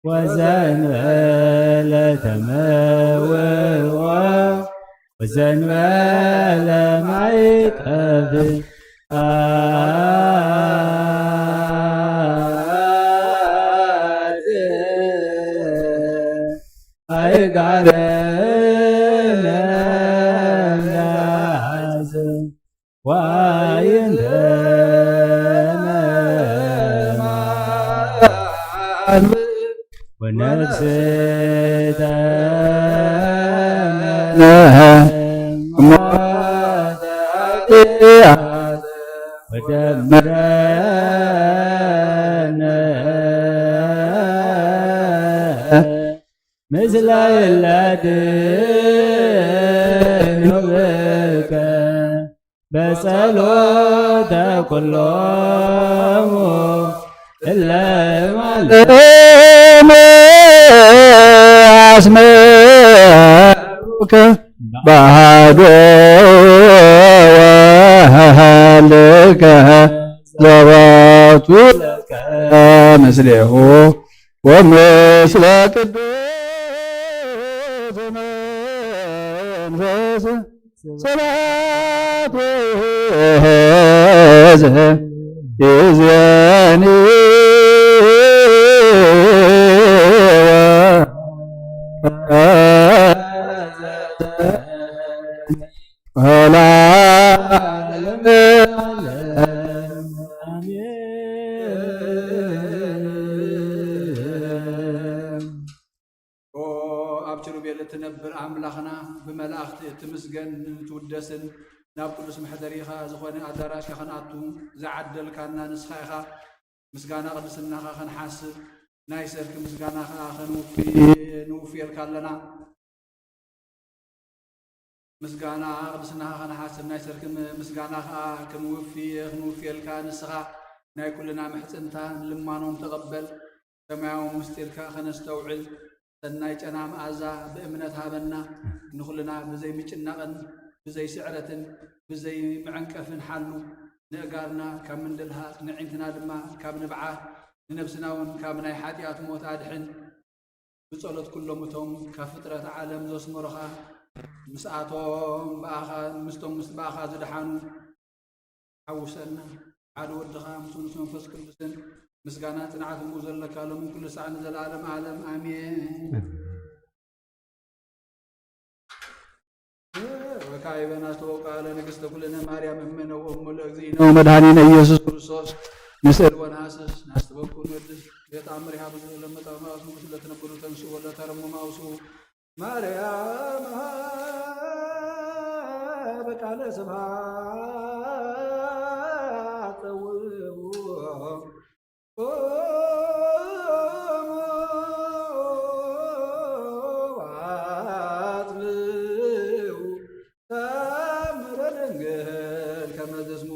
ወዘንበለ ተመውኦ ወዘንበለ ማይ ጠፍእ ምስለ ይላድ ኖብከ በጸሎተ ኩሎሙ እለ ማለት አስመከ ባዶ ወሃልከ ዘባቱ ምስሌሁ ወምስለ ቅዱስ መንፈስ ስብሐት ይእዜኒ ወለዓለመ ዓለም። ኦ ኣብ ኪሩቤል እትነብር ኣምላኽና፣ ብመላእኽቲ እትምስገን እትውደስን፣ ናብ ቅዱስ መሕደሪኻ ዝኾነ ኣዳራሽካ ክንኣቱ ዝዓደልካና ንስኻ ኢኻ። ምስጋና ቅድስናኻ ክንሓስብ፣ ናይ ሰርኪ ምስጋና ኸኣ ክንውፊ ንውፍየልካ ኣለና። ምስጋና ቅድስናኻ ክንሓስብ፣ ናይ ሰርኪ ም-፣ ምስጋና ኸኣ ክንውፊ፣ ክንውፍየልካ፣ ንስኻ ናይ ኩልና ምሕጽንታ ልማኖም ተቐበል። ሰማያዊ ምስጢርካ ከነስተውዕል፣ ሰናይ ጨና መኣዛ ብእምነት ሃበና። ንኹልና ብዘይ ምጭናቕን ብዘይ ስዕረትን ብዘይ መዐንቀፍን ሓሉ። ንእጋርና ካብ ምንድልሃት፣ ንዒንትና ድማ ካብ ንብዓት፣ ንነብስና እውን ካብ ናይ ሓጢኣት ሞት ኣድሕን። ብጸሎት ኩሎም እቶም ካብ ፍጥረት ዓለም ዘስመሩኻ፣ ምስኣቶም ብኣኻ፣ ምስቶም ምስ ብኣኻ ዝደሓኑ ሓውሰና። ሓደ ወድኻ ምስ ንጹህ መንፈስ ቅዱስን ምስጋና ጽንዓት ምኡ ዘለካ ሎምን ኩሉ ሳዕ ንዘለዓለም ዓለም ኣሜን። ወካዕበና ዝተወቃለ ንግስተ ኩልነ ማርያም እምነ ወእሙ ለእግዚእነ ወመድኃኒነ ኢየሱስ ክርስቶስ ንስእል ወነሃስስ ናስተበኩ ንወድስ ቤት ኣምር ይሃብ ዝለመጠ ማእሱ ስለተነበሩ ተንሱ ወለተረሙ ማውሱ ማርያም በቃለ ስብሐት ጸውዑ አጽብዑ ተአምረ ድንግል ከመ ዘስሙ።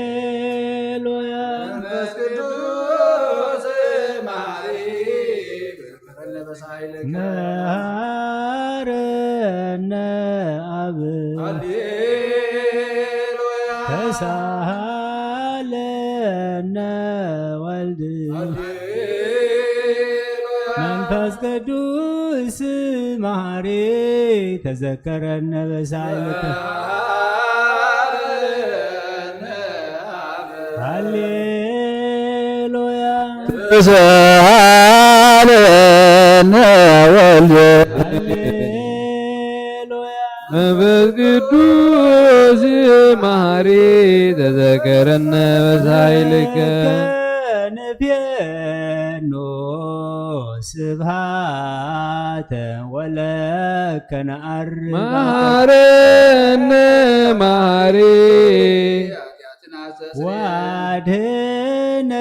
ሃሌሉያ። መንፈስ ቅዱስ መሐረነ በሳይለከ መሐረነ አብ። ሃሌሉያ። ተሳሃለነ ወልድ። ሃሌሉያ። መንፈስ ቅዱስ መሐሪ ተዘከረነ በሳይለከ። መሐረነ አብ። ሃሌሉያ። ተሳሃ ወልድ ሃሌሉያ። መንፈስ ቅዱስ መሐሪ ተዘከረነ በሳይልከ። ንፌኖ ስብሃተ ወለከ ነዐርግ። መሐረነ መሐሪ። ዋድነ።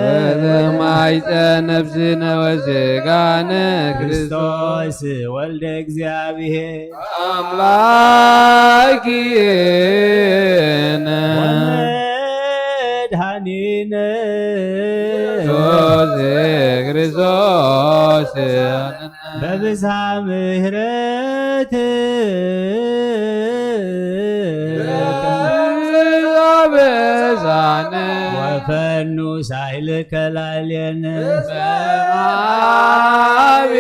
ወዘማይፀ ነፍስነ ወስጋነ ክርስቶስ ወልደ እግዚአብሔር አምላኪነ ወመድኃኒነ ክርስቶስ በብዝሃ ምሕረት በብዝሃ ምሕረት ወፈኑ ሳይልከ ላዕሌነ በአብየ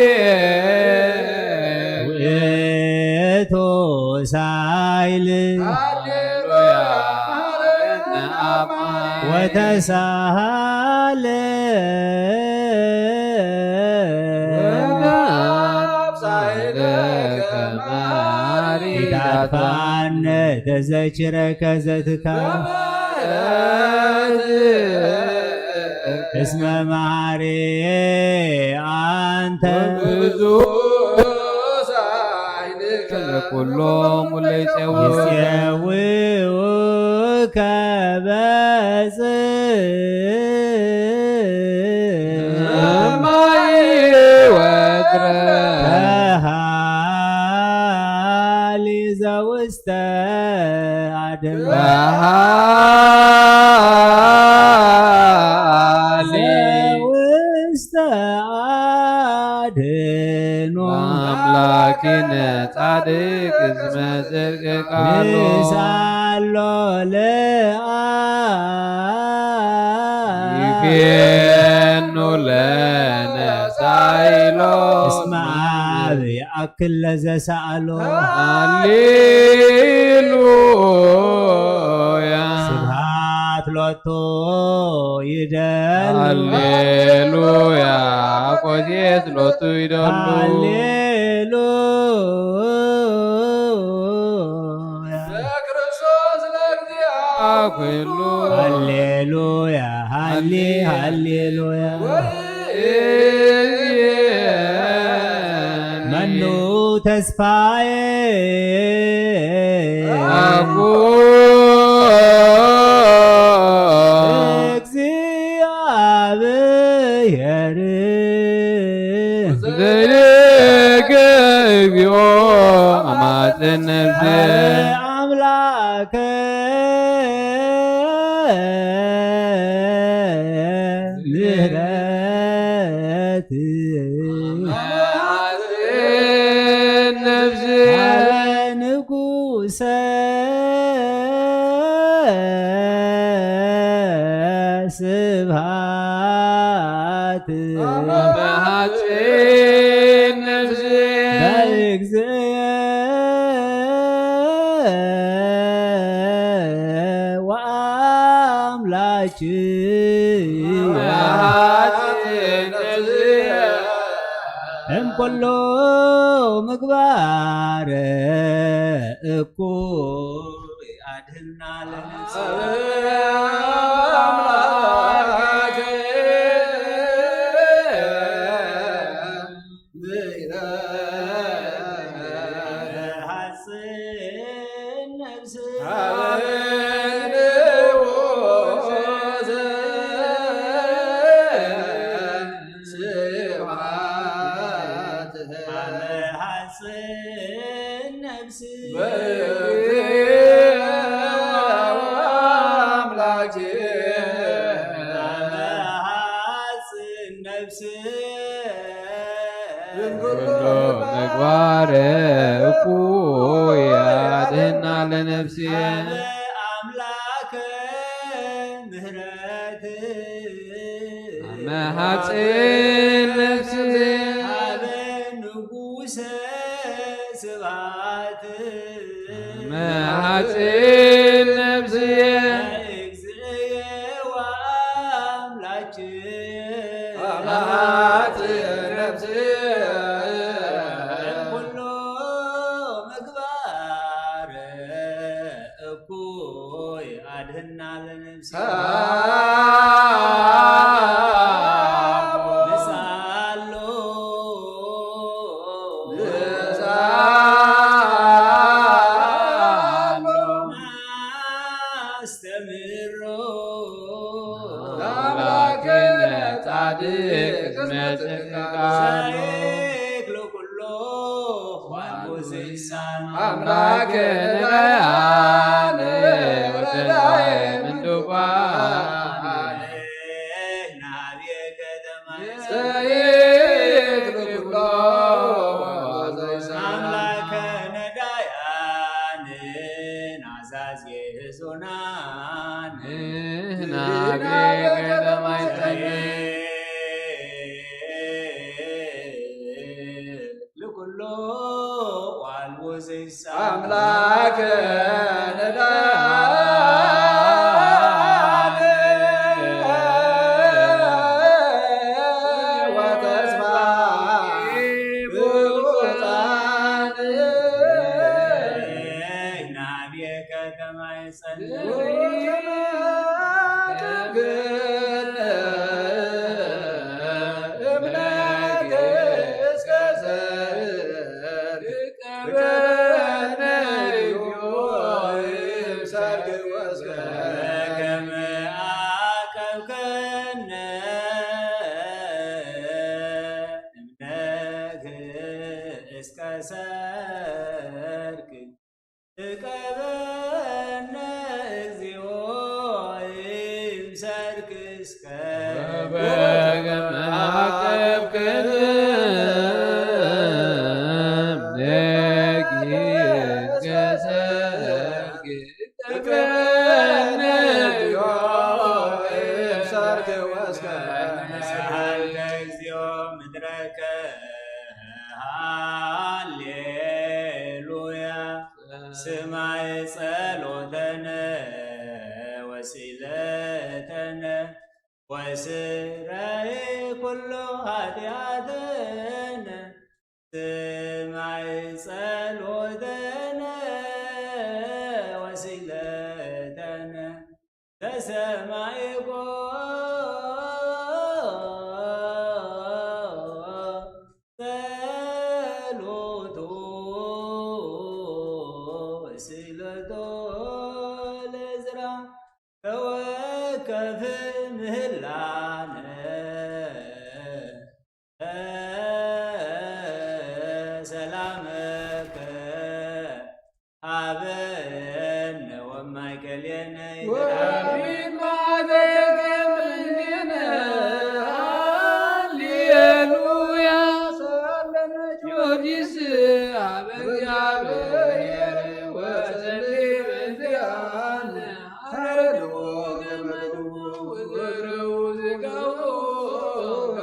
ውእቱ ሳይል ሃሌሉያ ወተሳሃለ ኢታጥፋነ ተዘችረከ ዘትካ እስመ መሐሪ አንተ። ኩሎም ለይጼው ይጼውከ በጽ እማይ ወትረ ተሃሊ ዘውስተ አድማ በሃሊ ዘውስተ አድኖ አምላኪነ ጻድቅ እስመ ጽድቅ ቃሉ ንሳሎ ለአ ይፌኑ ለነ ሳይሎ እስመ አብ ይአክል ለዘሰአሎ ሃሌሉያ ስብሐት ሎቱ ይደሉ ሃሌሉያ ቆቴት ሎቱ ይደሉ ሃሌሉያ ለክርስቶስ ለእግዚአ ኩሉ ሃሌሉያ ሃሌ ሃሌሉያ ወይእዜኒ መኑ ተስፋዬ አኩ እግዚአብሔር ዘይከ እግዚኦ አማጽን ነፍሴ አምላከ ምህረት ንጉሰ ስብሃት በሃጽን ነፍስ በእግዝእ ወአምላክ በሃጽን ነፍስ እምኩሉ ምግባር እኩይ አድህና ለነፍስ ኩሉ ምግባር እኩይ አድህና ለነፍስየ አምላከ ምህረት መሃጽን ነፍስየ ንጉሰ ስብሐት መሃጽን ነፍስየ ለእግዚእየ ወአምላክየ ኃጥእ ነፍሲ ኩሉ ምግባር እኩይ ኣድህና ለነፍሲ። ንስኣሎ ኣስተምህሮ ኣምላክነ ጻድቅ እስመ ጽድቅካ ዘይክሎ ኩሎ ዋልቦ ዘይሳን ኣምላክነ ደያነ ወተዳየ ምንድቋ ናብየ ከተማ ዘይክሎ ኩሎ ኣምላከ ነዳያን ናዛዝ የህዞናን ናብየ ከተማ ይጸልይ ልኩሎ ዋልቦ ዘይሳ ኣምላከ ነዳያን ወተስፋ ብሩፃን ናብየ ከተማ ይጸልይ እምነት እስከ ሰርክ ቀበነ ዮም ሰርክ ወስከ ከመ አቀብከነ እምነትከ እስከ ሰርክ እቀበነ እግዚኦ እምሰርክ እስከ በገመ አቀብክነ እምነትከ እስከ ሰርክ እቀበነ እግዚኦ እምሰርክ ወስከ ነስአልከ እግዚኦ ምድረከ ሃሌሉያ ስማይ ጸሎተነ ወሲለተነ ወስረይ ኩሎ ኃጢአተነ ስማይ ጸሎተነ ወሲለተነ ተሰማይኮ ጸሎቶ ወሲለቶ ለዝራ ተወከፍ ምህላነ ሰላመከ ሀበነ ወማእከሌነ ወሚማረከ እምኔነ። ሃሌሉያ። ሰለነ ጊዮርጊስ ሀበ እግዚአብሔር ወጸልይ በእንቲአነ። አረድዎ ገመድዎ ወገረው ዝጋዎ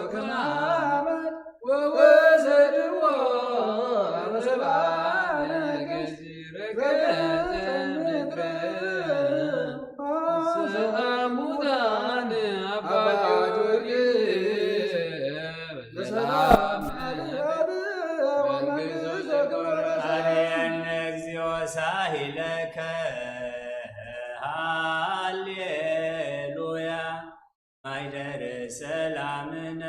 ከማመት ወወሰድዎ በሰብአ ነገሥት ረገጠ ምድረ ስለ ሙታን አባ ጊዮርጊስ በሰላም መንግሥተ ሰማያት። አርየነ እግዚኦ ሳሂለከ ሃሌሉያ ማይደር ሰላምነ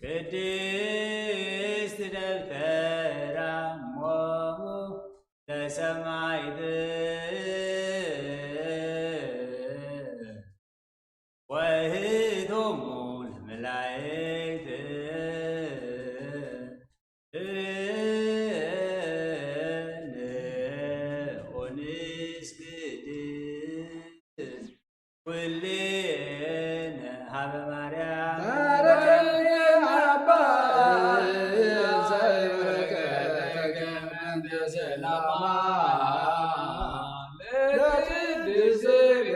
ቅድስት ደብተራ እሞሙ ለሰማዕት ወህቶሙ ለመላእክት ኦንስግድ ኩልነ ሀበ ማርያም። ባረከኒ አባ ሳይበረከ ተገመንተ ሰላማ ለቅድስት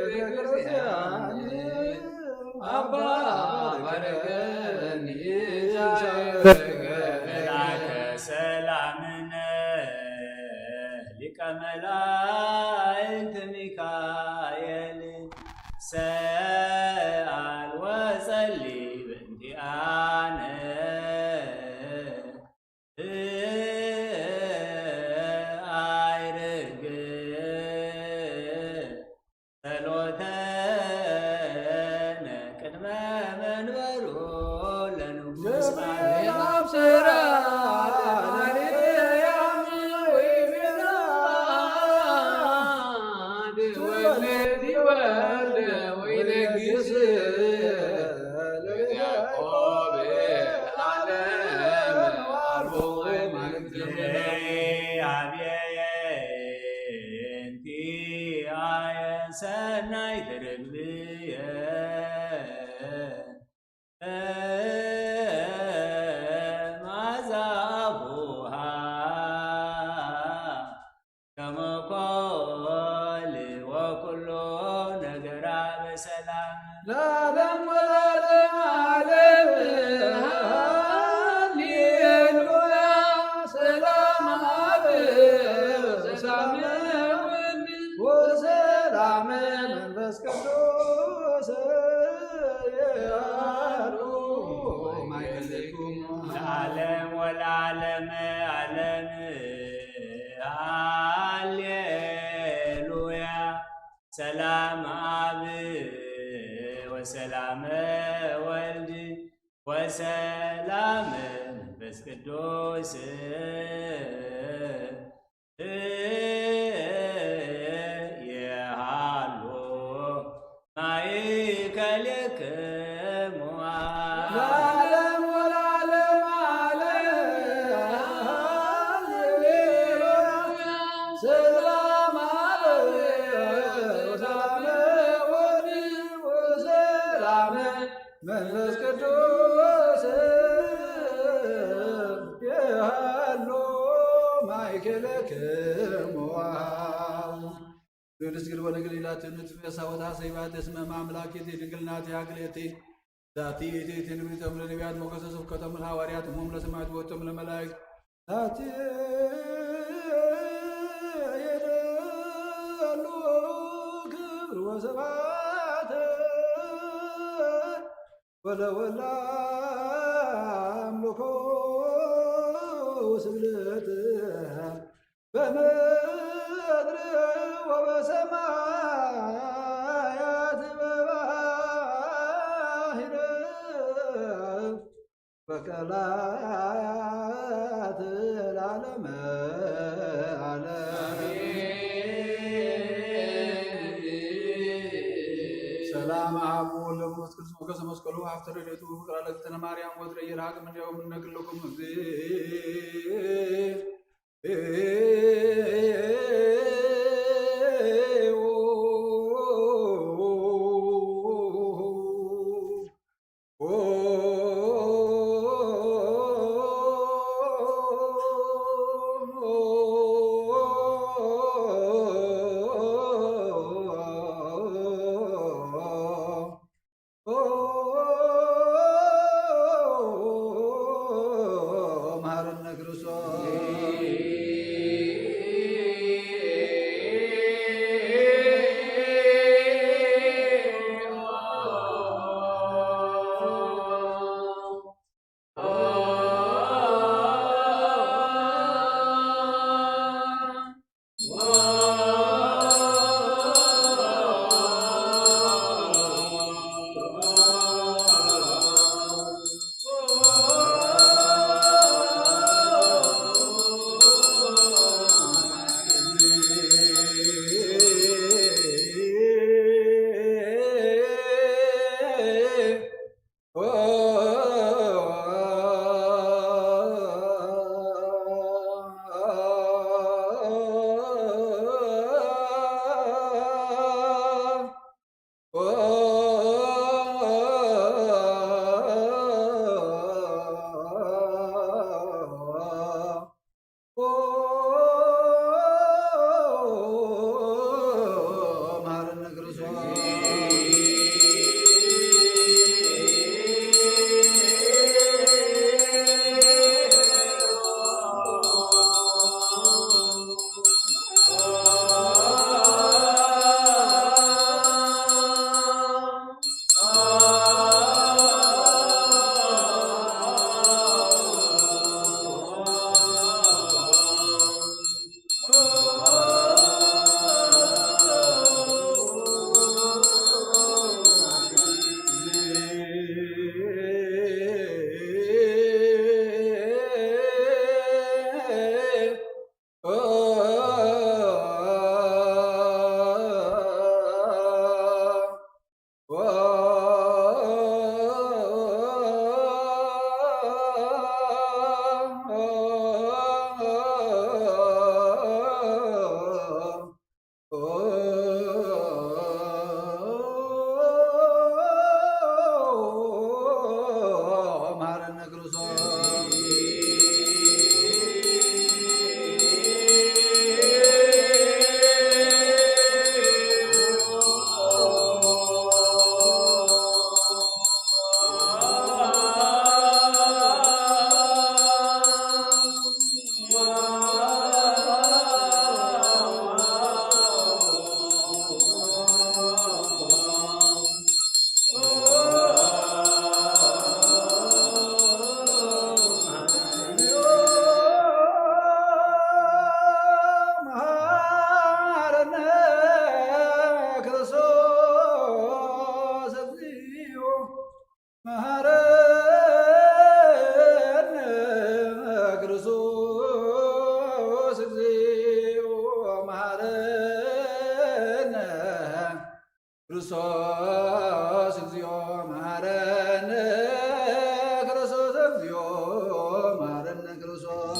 ቤተ ክርስቲያን። አባ ባረከኒ ሳይበረከ መልአከ ሰላምነ ሊቀ መላእክት ሚካኤል ሰአል ወፀ ጸሊ በእንቲኣነ ኣይርግ ጸሎተነ ቅድመ መንበሩ ለንጉስ ገብርኤል ኣብ ስራ ማርያም ወይ ቤዛ ትወልድ ይወልድ ወይ ደግስ ለያዕቆብ ዓለም ዓርቦ ወይ ማርያም ሰናይ ትርግብየ መዓዛ ኣፉሃ ከመ ኮል ወኩሎ ነገራ በሰላም ለዓለም ወለዓለም ዓለም። ሃሌሉያ። ሰላም አብ ወሰላም ወልድ ወሰላም መንፈስ ቅዱስ የሃሉ ማይከለይኩም ለዓለም ወለዓለም ዓለም። ሃሌሉያ። ሰላም አብ ወሰላም ወልድ ወሰላም መንፈስ ቅዱስ የሃሉ ማእከሌክሙ ለዓለም ወለዓለም ዓለም። ሃሌሉያ። ሰላም አብ ወሰላም ወልድ ወሰላም መንፈስ ቅዱስ የሃሉ ማእከሌክሙ። ቅድስት ድንግል ወለገሊላ ትንት ፍሬ ሳወታ ሰይባት እስመ ማምላኪቲ ድንግል ናቲ አክሌቲ ዛቲ ይእቲ ትንቢቶም ለነቢያት ሞገሰ ስብከቶም ለሐዋርያት እሞም ለሰማዕት ወቶም ለመላእክት ዛቲ የደሉ ክብር ወሰባት ወለወላ አምልኮ ስግደት በምድር ወበሰማያት በባህር በቀላት ለዓለመ ዓለም። ሰላም አብ ወወልድ ወመንፈስ ቅዱስ ሞገሰ መስቀሉ ሀብተ ረድኤቱ ፍቅራ ለእግዝእትነ ማርያም ወትረ ይርሃቅ እምኔሁ እምነ ኩልክሙ እግዚእ መሐረነ ክርስቶስ። መሐረነ ክርስቶስ እግዚኦ መሐረነ ክርስቶስ እግዚኦ መሐረነ ክርስቶስ እግዚኦ መሐረነ ክርስቶስ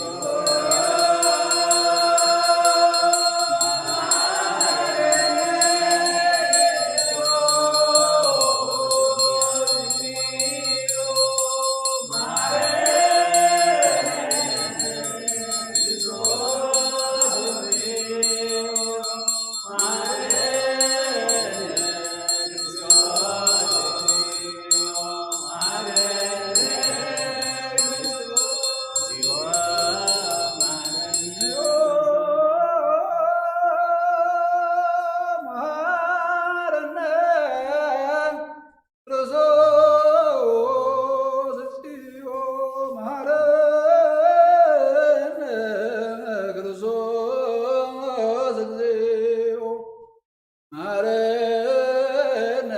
መሐረነ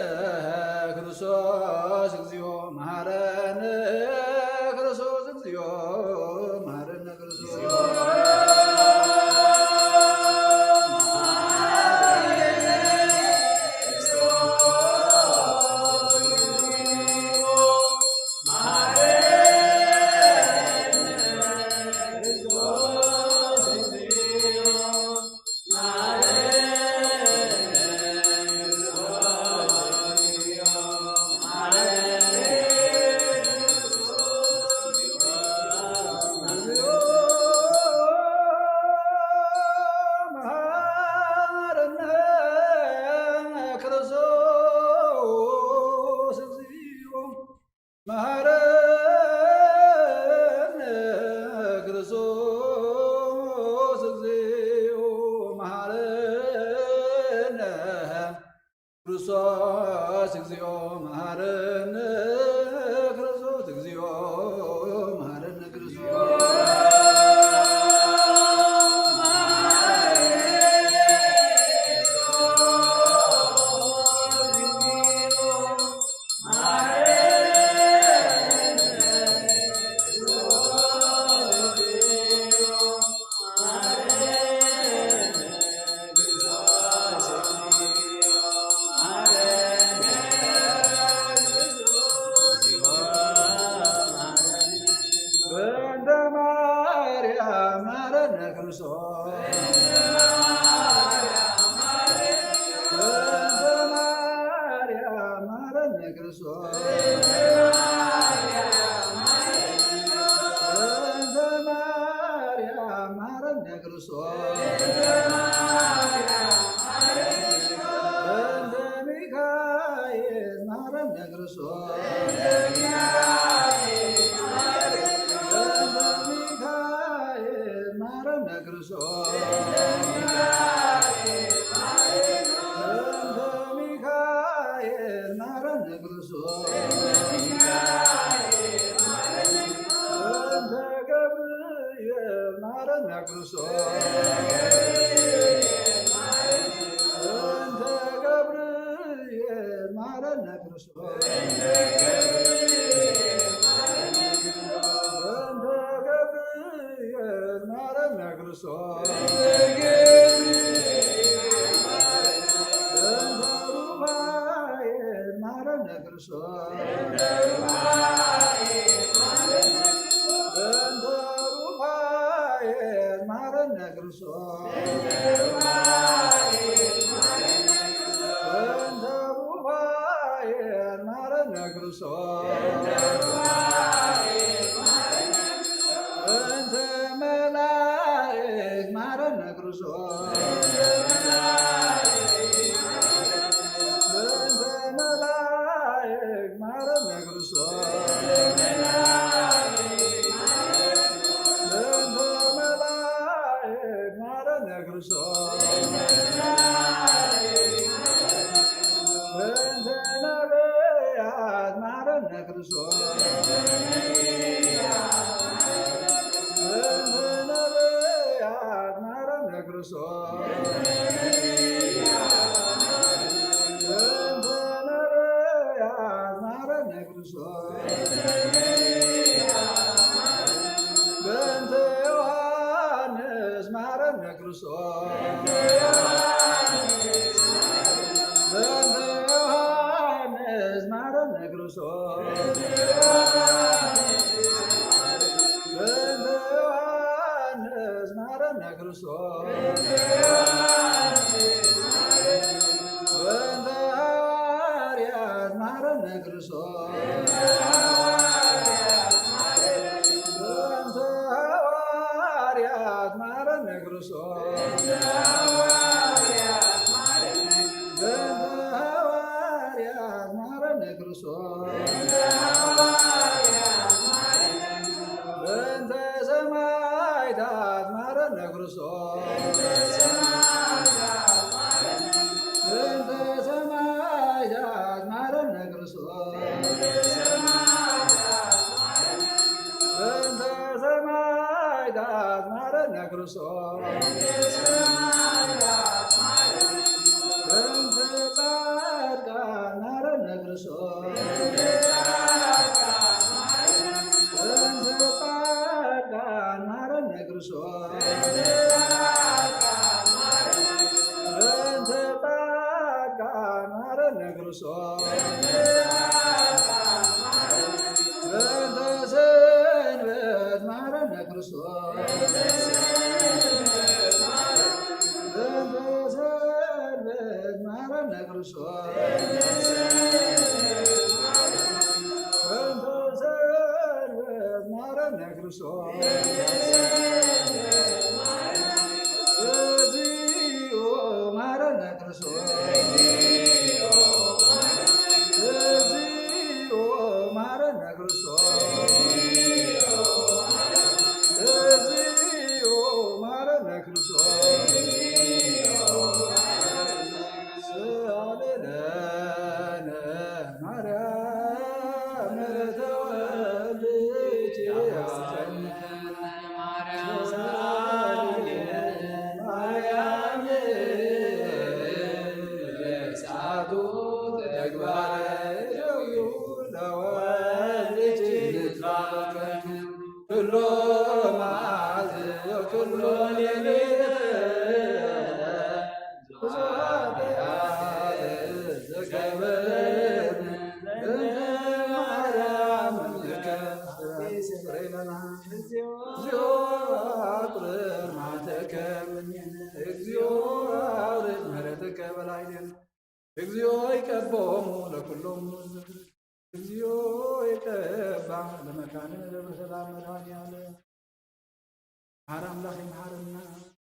ክርስቶስ እግዚኦ መሐረነ ክርስቶስ እግዚኦ መሐረነ ክርስቶስ መሐረነ ክርስቶስ እግዚኦ መሐረነ ክርስቶስ እግዚኦ መሐረነ ክርስቶስ እግዚኦ መሐረነ ክርስቶስ በእንተ ማርያም ማረነ ክርስቶስ። በእንተ ማርያም ማረነ ክርስቶስ። በእንተ ማርያም ማረነ ክርስቶስ። በእንተ ሚካኤል ማረነ ክርስቶስ። በእንተ ሚካኤል ማረነ ክርስቶስ። በእንተ ሚካኤል ማረነ ክርስቶስ። በእንተ ገብርኤል ማረነ ክርስቶስ። በእንተ ገብርኤል ማረነ ክርስቶስ። በእንተ ገብርኤል ማረነ ክርስቶስ። በእንተ ሩፋኤል ማረነ ክርስቶስ። በእንተ ሩፋኤል ማረነ ክርስቶስ። በእንተ ሩፋኤል ማረነ ክርስቶስ። በእንተ መላእክት ማረነ ክርስቶስ። በእንተ መላእክት ማረነ ክርስቶስ። በእንተ መላእክት ማረነ ክርስቶስ። በእንተ ነቢያት ማረነ ክርስቶስ። በእንተ ነቢያት ማረነ ክርስቶስ። በእንተ ነቢያት ማረነ ክርስቶስ በእንተ ዮሐንስ መሐረነ ክርስቶስ በእንተ ዮሐንስ መሐረነ ክርስቶስ በእንተ ዮሐንስ መሐረነ ክርስቶስ በእንተ ሐዋርያት መሐረነ ክርስቶስ በእንተ ሐዋርያት መሐረነ ክርስቶስ በእንተ ሐዋርያት መሐረነ ክርስቶስ በእንተ ሰማዕታት መሐረነ ክርስቶስ በእንተ ሰማዕታት መሐረነ ክርስቶስ በእንተ ሰማዕታት መሐረነ ክርስቶስ በእንተ ጻድቃን መሐረነ ክርስቶስ በእንተ ጻድቃን መሐረነ ክርስቶስ በእንተ ጻድቃን መሐረነ ክርስቶስ በእንተ ሰንበት መሐረነ ክርስቶስ በእንተ ሰንበት መሐረነ ክርስቶስ በእንተ ሰንበት መሐረነ ክርስቶስ እግዚኦ መሐረነ ክርስቶስ እግዚኦ መሐረነ ክርስቶስ እግዚኦ መሐረነ ክርስቶስ ሰአሊ ለነ ማርያም ተወልድኪ ማርያም ጻቱ ተግባረ ደውዩ ለወልድኪ ኩሎ መዓልቲ ወኩሎ ሌሊት ብዙኃት ኃጢአት ዘከበርን እንተ ማርያም እምከ እግዚኦ አቁርር ማተከ እምኔነ እግዚኦ አውርድ ምሕረትከ በላዕሌነ እግዚኦ ይቀበኦሙ ለኩሎም እግዚኦ ይቀባ ለመካነ ደብረ ሰላም መድኃኔዓለም። መሓሪ ኣምላኽ ይምሓረና።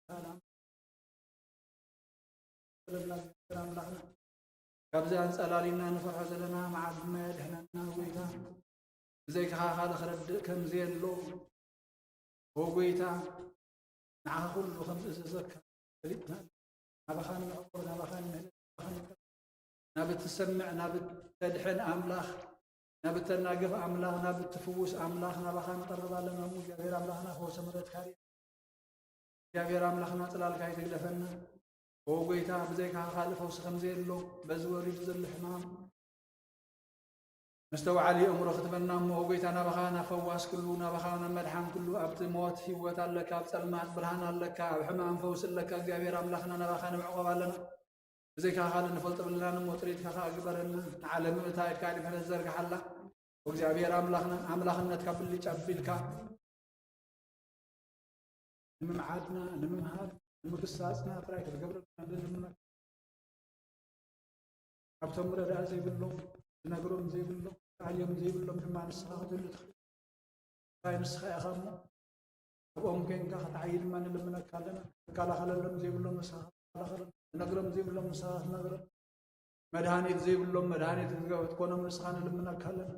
ሰላም ለና ኣምላኽና። ካብዚ ኣንጸላሊና ንፈርሖ ዘለና መዓት ድማ የድሕነና ጎይታ። ብዘይካኻ ካልእ ክረድእ ከም ዘየሎ ኦ ጎይታ፣ ንዓኻ ኩሉ ከም ዝእዘዘካ ፈሊጥና። ናባኻ ንምዕቆብ፣ ናባኻ ንምህለል፣ ናባኻ ንቀርብ፣ ናብ እትሰምዕ፣ ናብ እተድሕን ኣምላኽ፣ ናብ እተናግፍ ኣምላኽ፣ ናብ እትፍውስ ኣምላኽ ናባኻ ንቐርብ ኣለና። እሞ እግዚኣብሔር ኣምላኽና ፈውሰ ምሕረትካ ርእ። እግዚኣብሔር ኣምላኽና ጽላልካ ኣይትግደፈና። ኦ ጎይታ፣ ብዘይካኻ ካልእ ፈውሲ ከም ዘየሎ፣ በዚ ወሪዱ ዘሎ ሕማም መስተውዓሊ ኣእምሮ ክትበና እሞ፣ ኦ ጎይታ፣ ናባኻ ናብ ፈዋስ ኩሉ፣ ናባኻ ናብ መድሓን ኩሉ፣ ኣብቲ ሞት ህይወት ኣለካ፣ ኣብ ጸልማት ብርሃን ኣለካ፣ ኣብ ሕማም ፈውሲ ኣለካ። እግዚኣብሔር ኣምላኽና ናባኻ ንምዕቆብ ኣለና። ብዘይካ ካልእ ንፈልጦ የብልናን እሞ፣ ጥሪትካ ኸኣ ግበረና። ንዓለም ምእንታ ኢድካ ድሕነት ዘርግሓላ። ኦ እግዚኣብሔር ኣምላኽና፣ ኣምላኽነትካ ብልጭ ኣቢልካ ንምምዓድና፣ ንምምሃር፣ ንምግሳጽና ጥራይ ክትገብረልና ንልምነካ። ኣብቶም ረዳኢ ዘይብሎም፣ ዝነግሮም ዘይብሎም፣ ተዓልዮም ዘይብሎም ድማ ንስኻ ክትህሉ ትኽእል። ጥራይ ንስኻ ኢኻ እሞ፣ ኣብኦም ኮይንካ ክትዓዪ ድማ ንልምነካ ኣለና። ትከላኸለሎም ዘይብሎም ንስኻ ክትከላኸሎም፣ ዝነግሮም ዘይብሎም ንስኻ ክትነግሮም፣ መድሃኒት ዘይብሎም መድሃኒት ክትገ-፣ ክትኮኖም ንስኻ ንልምነካ ኣለና።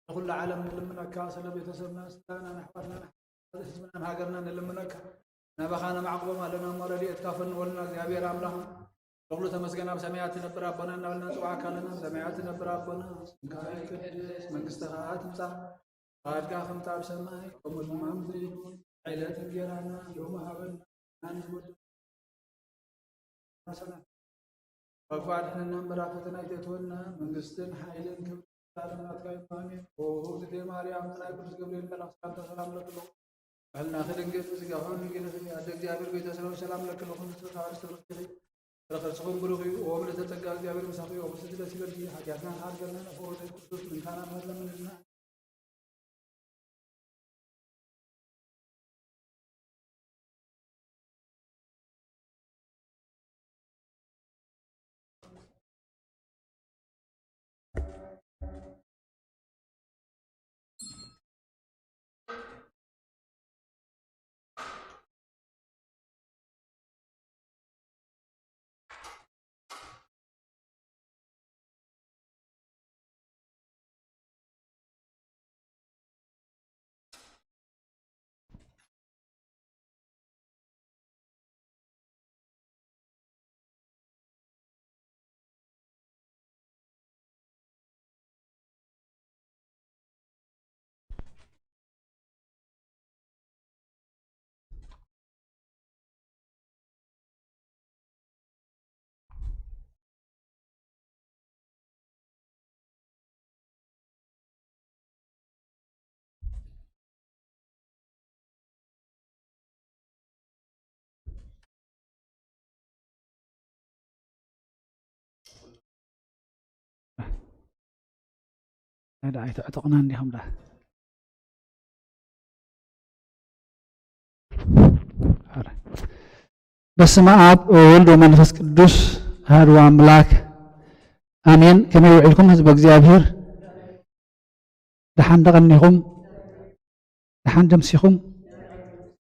ንኹሉ ዓለም ንልምነካ፣ ስለ ቤተሰብና፣ ስድራና፣ ኣሕዋትና፣ ህዝብናን ሃገርናን ንልምነካ። ናባኻ ነማዕቁቦም ኣለና እሞ ረድኤትካ ፈንወልና እግዚኣብሔር ኣምላኽና። ንኹሉ ተመስገን ኣብ ሰማያት ትነብር ኣቦና እናበልና ንጽውዓካ ኣለና። ኣብ ሰማያት ትነብር ኣቦና፣ ስምካ ይቀደስ፣ መንግስትኻ ትምጻእ፣ ፍቓድካ ከምቲ ኣብ ሰማይ ከምኡ ድማ ኣብ ምድሪ ይኹን። ዕለት እንጀራና ሎሚ ሃበና፣ ንወደና ሰላም ካብ ክፉእ ኣድሕነና እምበር ኣብ ፈተና ኣይተእትወና፣ መንግስትን ሓይልን ክብርን ናትካ ይኩን፣ ኣሜን። ኦ እግዝእትየ ማርያም፣ ናይ ቅዱስ ገብርኤል መልኣክ ሰላምታ ሰላም እብለኪ ኣለኹ። ሕልና ክድንግል ስጋኹን ድንግል ይኹን፣ ኣደ እግዚኣብሔር ጎይታ ሰላም ሰላም እብለኪ ኣለኹ። ንስኺ ካብ ኣንስቲ ተፈሲኺ ፍረ ከርስኹም ብሩኽ እዩ። ኦ ምልዕተ ጸጋ፣ እግዚኣብሔር ምሳኺ እዩ። ብስቲ ደስ ይበልኪ፣ ሓጢኣትና ይሓድገልና፣ ፍቁር ወልደ ክርስቶስ ምንታና ምህር ለምንልና። ኣይተዕጠቕናን ዲኹም ዳ? በስመ ኣብ ወወልድ ወመንፈስ ቅዱስ ኣሐዱ ኣምላክ ኣሜን። ከመይ ውዒልኩም ህዝበ እግዚኣብሔር? ደሓን ደቐኒኹም? ደሓን ደምሲኹም?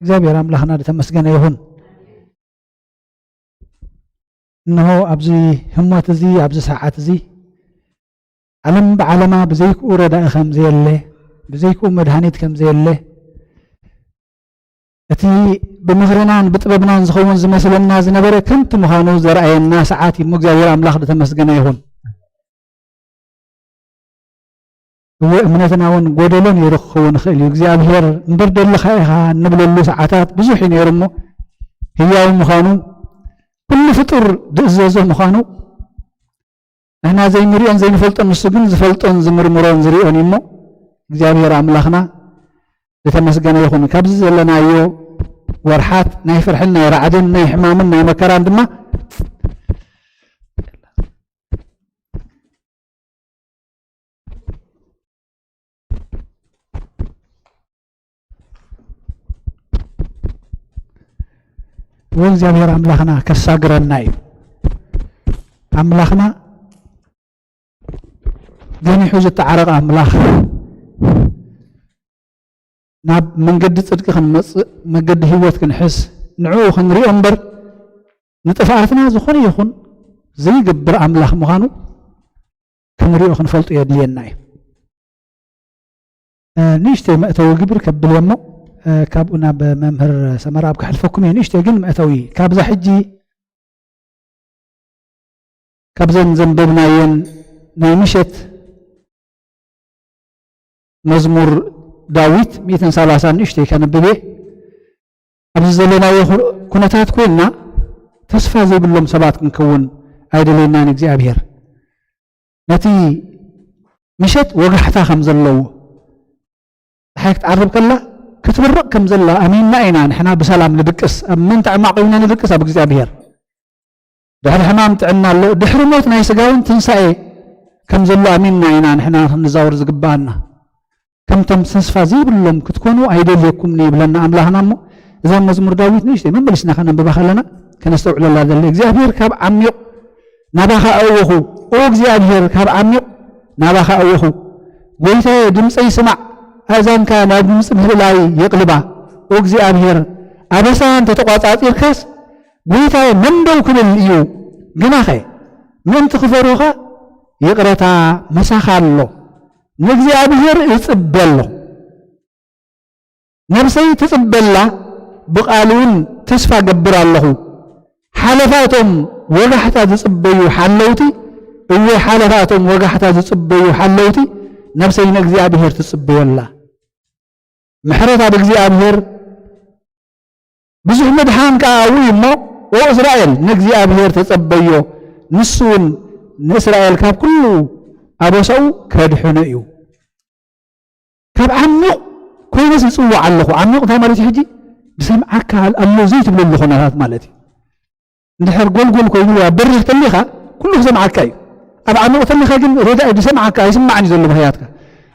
እግዚኣብሔር ኣምላኽና ዝተመስገነ ይኹን። እንሆ ኣብዚ ህሞት እዚ፣ ኣብዚ ሰዓት እዚ፣ ዓለም ብዓለማ ብዘይክኡ ረዳኢ ከም ዘየለ፣ ብዘይክኡ መድሃኒት ከም ዘየለ፣ እቲ ብምኽርናን ብጥበብናን ዝኸውን ዝመስለና ዝነበረ ከንቱ ምዃኑ ዘርኣየና ሰዓት እዩ። እሞ እግዚኣብሔር ኣምላኽ ዝተመስገነ ይኹን። እወ፣ እምነትና እውን ጎደሎ ነይሩ ክኸውን ይኽእል እዩ። እግዚኣብሔር እምበር ደለኻ ኢኻ እንብለሉ ሰዓታት ብዙሕ እዩ ነይሩ። እሞ ህያው ምዃኑ፣ ኩሉ ፍጡር ዝእዘዞ ምዃኑ፣ ንሕና ዘይንሪኦን ዘይንፈልጦን ንሱ ግን ዝፈልጦን ዝምርምሮን ዝሪኦን እዩ። እሞ እግዚኣብሔር ኣምላኽና ዝተመስገነ ይኹን። ካብዚ ዘለናዮ ወርሓት ናይ ፍርሕን ናይ ራዕድን ናይ ሕማምን ናይ መከራን ድማ ወእግዚኣብሔር ኣምላኽና ከሳግረና እዩ። ኣምላኽና ገኒሑ ዝተዓረቐ ኣምላኽ፣ ናብ መንገዲ ጽድቂ ክንመጽእ፣ መገዲ ህይወት ክንሕዝ፣ ንዕኡ ክንሪኦ እምበር፣ ንጥፍኣትና ዝኾነ ይኹን ዘይገብር ኣምላኽ ምዃኑ ክንሪኦ ክንፈልጦ የድልየና እዩ። እ፣ ንእሽተይ መእተዊ ግብር ከብል እየ እሞ፣ እ፣ ካብኡ ናብ መምህር ሰመራ ኣብ ከሕልፈኩም እየ። ንእሽተይ ግን መእተዊ፣ ካብዛ ሕጂ ካብዘን ዘንበብናየን ናይ ምሸት መዝሙር ዳዊት ሚእትን ሰላሳን ንእሽተይ ከንብብ እየ። ኣብዚ ዘለናዮ ኩ-፣ ኩነታት ኮይንና ተስፋ ዘይብሎም ሰባት ክንከውን ኣይደለየናን እግዚኣብሔር። ነቲ ምሸት ወጋሕታ ከም ዘለዎ፣ ፀሓይ ክትዓርብ ከላ ክትበርቕ ከም ዘላ ኣሚንና ኢና ንሕና ብሰላም ንድቅስ። ኣብ ምንታይ ዕማቕ ኮይንና ንድቅስ? ኣብ እግዚኣብሔር። ድሕሪ ሕማም ጥዕና ኣሎ፣ ድሕሪ ሞት ናይ ስጋ እውን ትንሳኤ ከም ዘሎ ኣሚንና ኢና ንሕና ክንዛወር ዝግብኣና። ከምቶም ተስፋ ዘይብሎም ክትኮኑ ኣይደልየኩምን ይብለና ኣምላኽና። እሞ እዛ መዝሙር ዳዊት ንእሽተይ መመሊስና ከነንብባ ከለና ከነስተውዕለላ ዘለ እግዚኣብሔር ካብ ዓሚቕ ናባኻ ኣእወኹ። ኦ እግዚኣብሔር ካብ ዓሚቕ ናባኻ ኣእወኹ። ጎይታየ ድምፀይ ስማዕ፣ ኣእዛንካ ናብ ድምፂ ምህልላይ የቕልባ። ኦ እግዚኣብሔር ኣበሳ እንተተቋጻጺርካስ ጎይታየ መን ደው ክብል እዩ? ግናኸ ምእንቲ ክፈርሁኻ ይቕረታ ምሳኻ ኣሎ። ንእግዚኣብሔር እጽበ ኣለኹ። ነብሰይ ትጽበ ኣላ፣ ብቓሉ እውን ተስፋ እገብር ኣለኹ። ሓለፋቶም ወጋሕታ ዝጽበዩ ሓለውቲ፣ እወ፣ ሓለፋቶም ወጋሕታ ዝጽበዩ ሓለውቲ፣ ነብሰይ ንእግዚኣብሔር ትጽበዮ ኣላ። ምሕረት ኣብ እግዚኣብሔር፣ ብዙሕ ምድሓን ከኣ ኣብኡ እዩ እሞ፣ ኦ እስራኤል፣ ንእግዚኣብሔር ተጸበዮ፣ ንሱ እውን ንእስራኤል ካብ ኩሉ ኣበሳኡ ከድሕኖ እዩ። ካብ ዓሚቕ ኮይነስ እጽውዕ ኣለኹ። ዓሚቕ እንታይ ማለት እዩ? ሕጂ ብሰምዓካ ኣሎ ዘይትብለሉ ኩነታት ማለት እዩ። እንድሕር ጎልጎል ኮይኑ ኣብ በሪኽ ተሊኻ ኩሉ ክሰምዓካ እዩ። ኣብ ዓሚቕ ተሊኻ ግን ረዳኢ ዝሰምዓካ ኣይስማዕን እዩ ዘሎ ባህያትካ።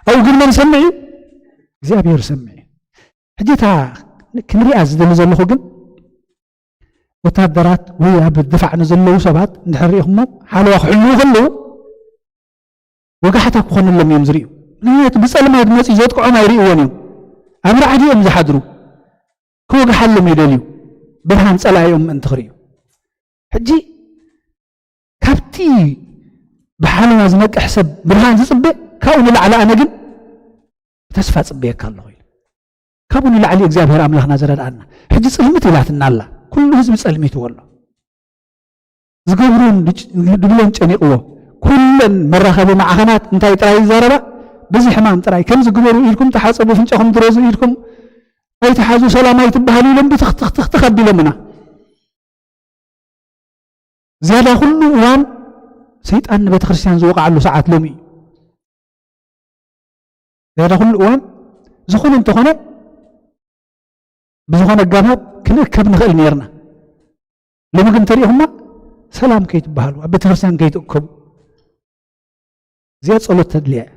ኣብኡ ግን መን ይሰምዕ እዩ? እግዚኣብሔር ይሰምዕ እዩ። ሕጂ እታ ክንሪኣ ዝደሊ ዘለኹ ግን ወታደራት ወይ ኣብ ድፋዕ ንዘለዉ ሰባት እንድሕር ሪኢኹሞ ሓለዋ ክሕልዉ ከለዉ ወጋሕታ ክኾነሎም እዮም ዝርእዩ። ምክንያቱ ብጸልማት መጺኡ ዘጥቅዖም ኣይርእይዎን እዮም። ኣብ ራዕዲ እዮም ዝሓድሩ። ክወግሓሎም ይደልዩ። ብርሃን ጸላኢኦም ምእንቲ ክርእዩ። ሕጂ ካብቲ ብሓለዋ ዝነቅሕ ሰብ ብርሃን ዝጽበ ካብኡ ንላዕሊ ኣነ ግን ብተስፋ ጽበየካ ኣለኹ ኢሉ። ካብኡ ንላዕሊ እግዚኣብሔር ኣምላኽና ዝረድኣና። ሕጂ ጽልምት ኢላትና ኣላ። ኩሉ ህዝቢ ጸልሚትዎ ኣሎ። ዝገብሮን ድጭ-፣ ድብሎን ጨኒቕዎ። ኩለን መራኸቢ ማዕኸናት እንታይ ጥራይ ይዛረባ? በዚ ሕማም ጥራይ። ከምዚ ግበሩ ኢልኩም ተሓጸቡ፣ ፍንጫኹም ድረዙ ኢልኩም ኣይትሓዙ፣ ሰላም ኣይትበሃሉ ኢሎም ብትኽትኽትኽትኽ ኣቢሎምና። ዝያዳ ኩሉ እዋን ሰይጣን ንቤተ ክርስቲያን ዝወቕዓሉ ሰዓት ሎሚ እዩ። ዝያዳ ኩሉ እዋን ዝኾነ እንተኾነ ብዝኾነ ኣጋባብ ክንእከብ ንኽእል ነይርና። ሎሚ ግን እንተሪኢኹማ ሰላም ከይትበሃሉ፣ ኣብ ቤተ ክርስቲያን ከይትእከቡ። እዚኣ ጸሎት ተድልያ እያ።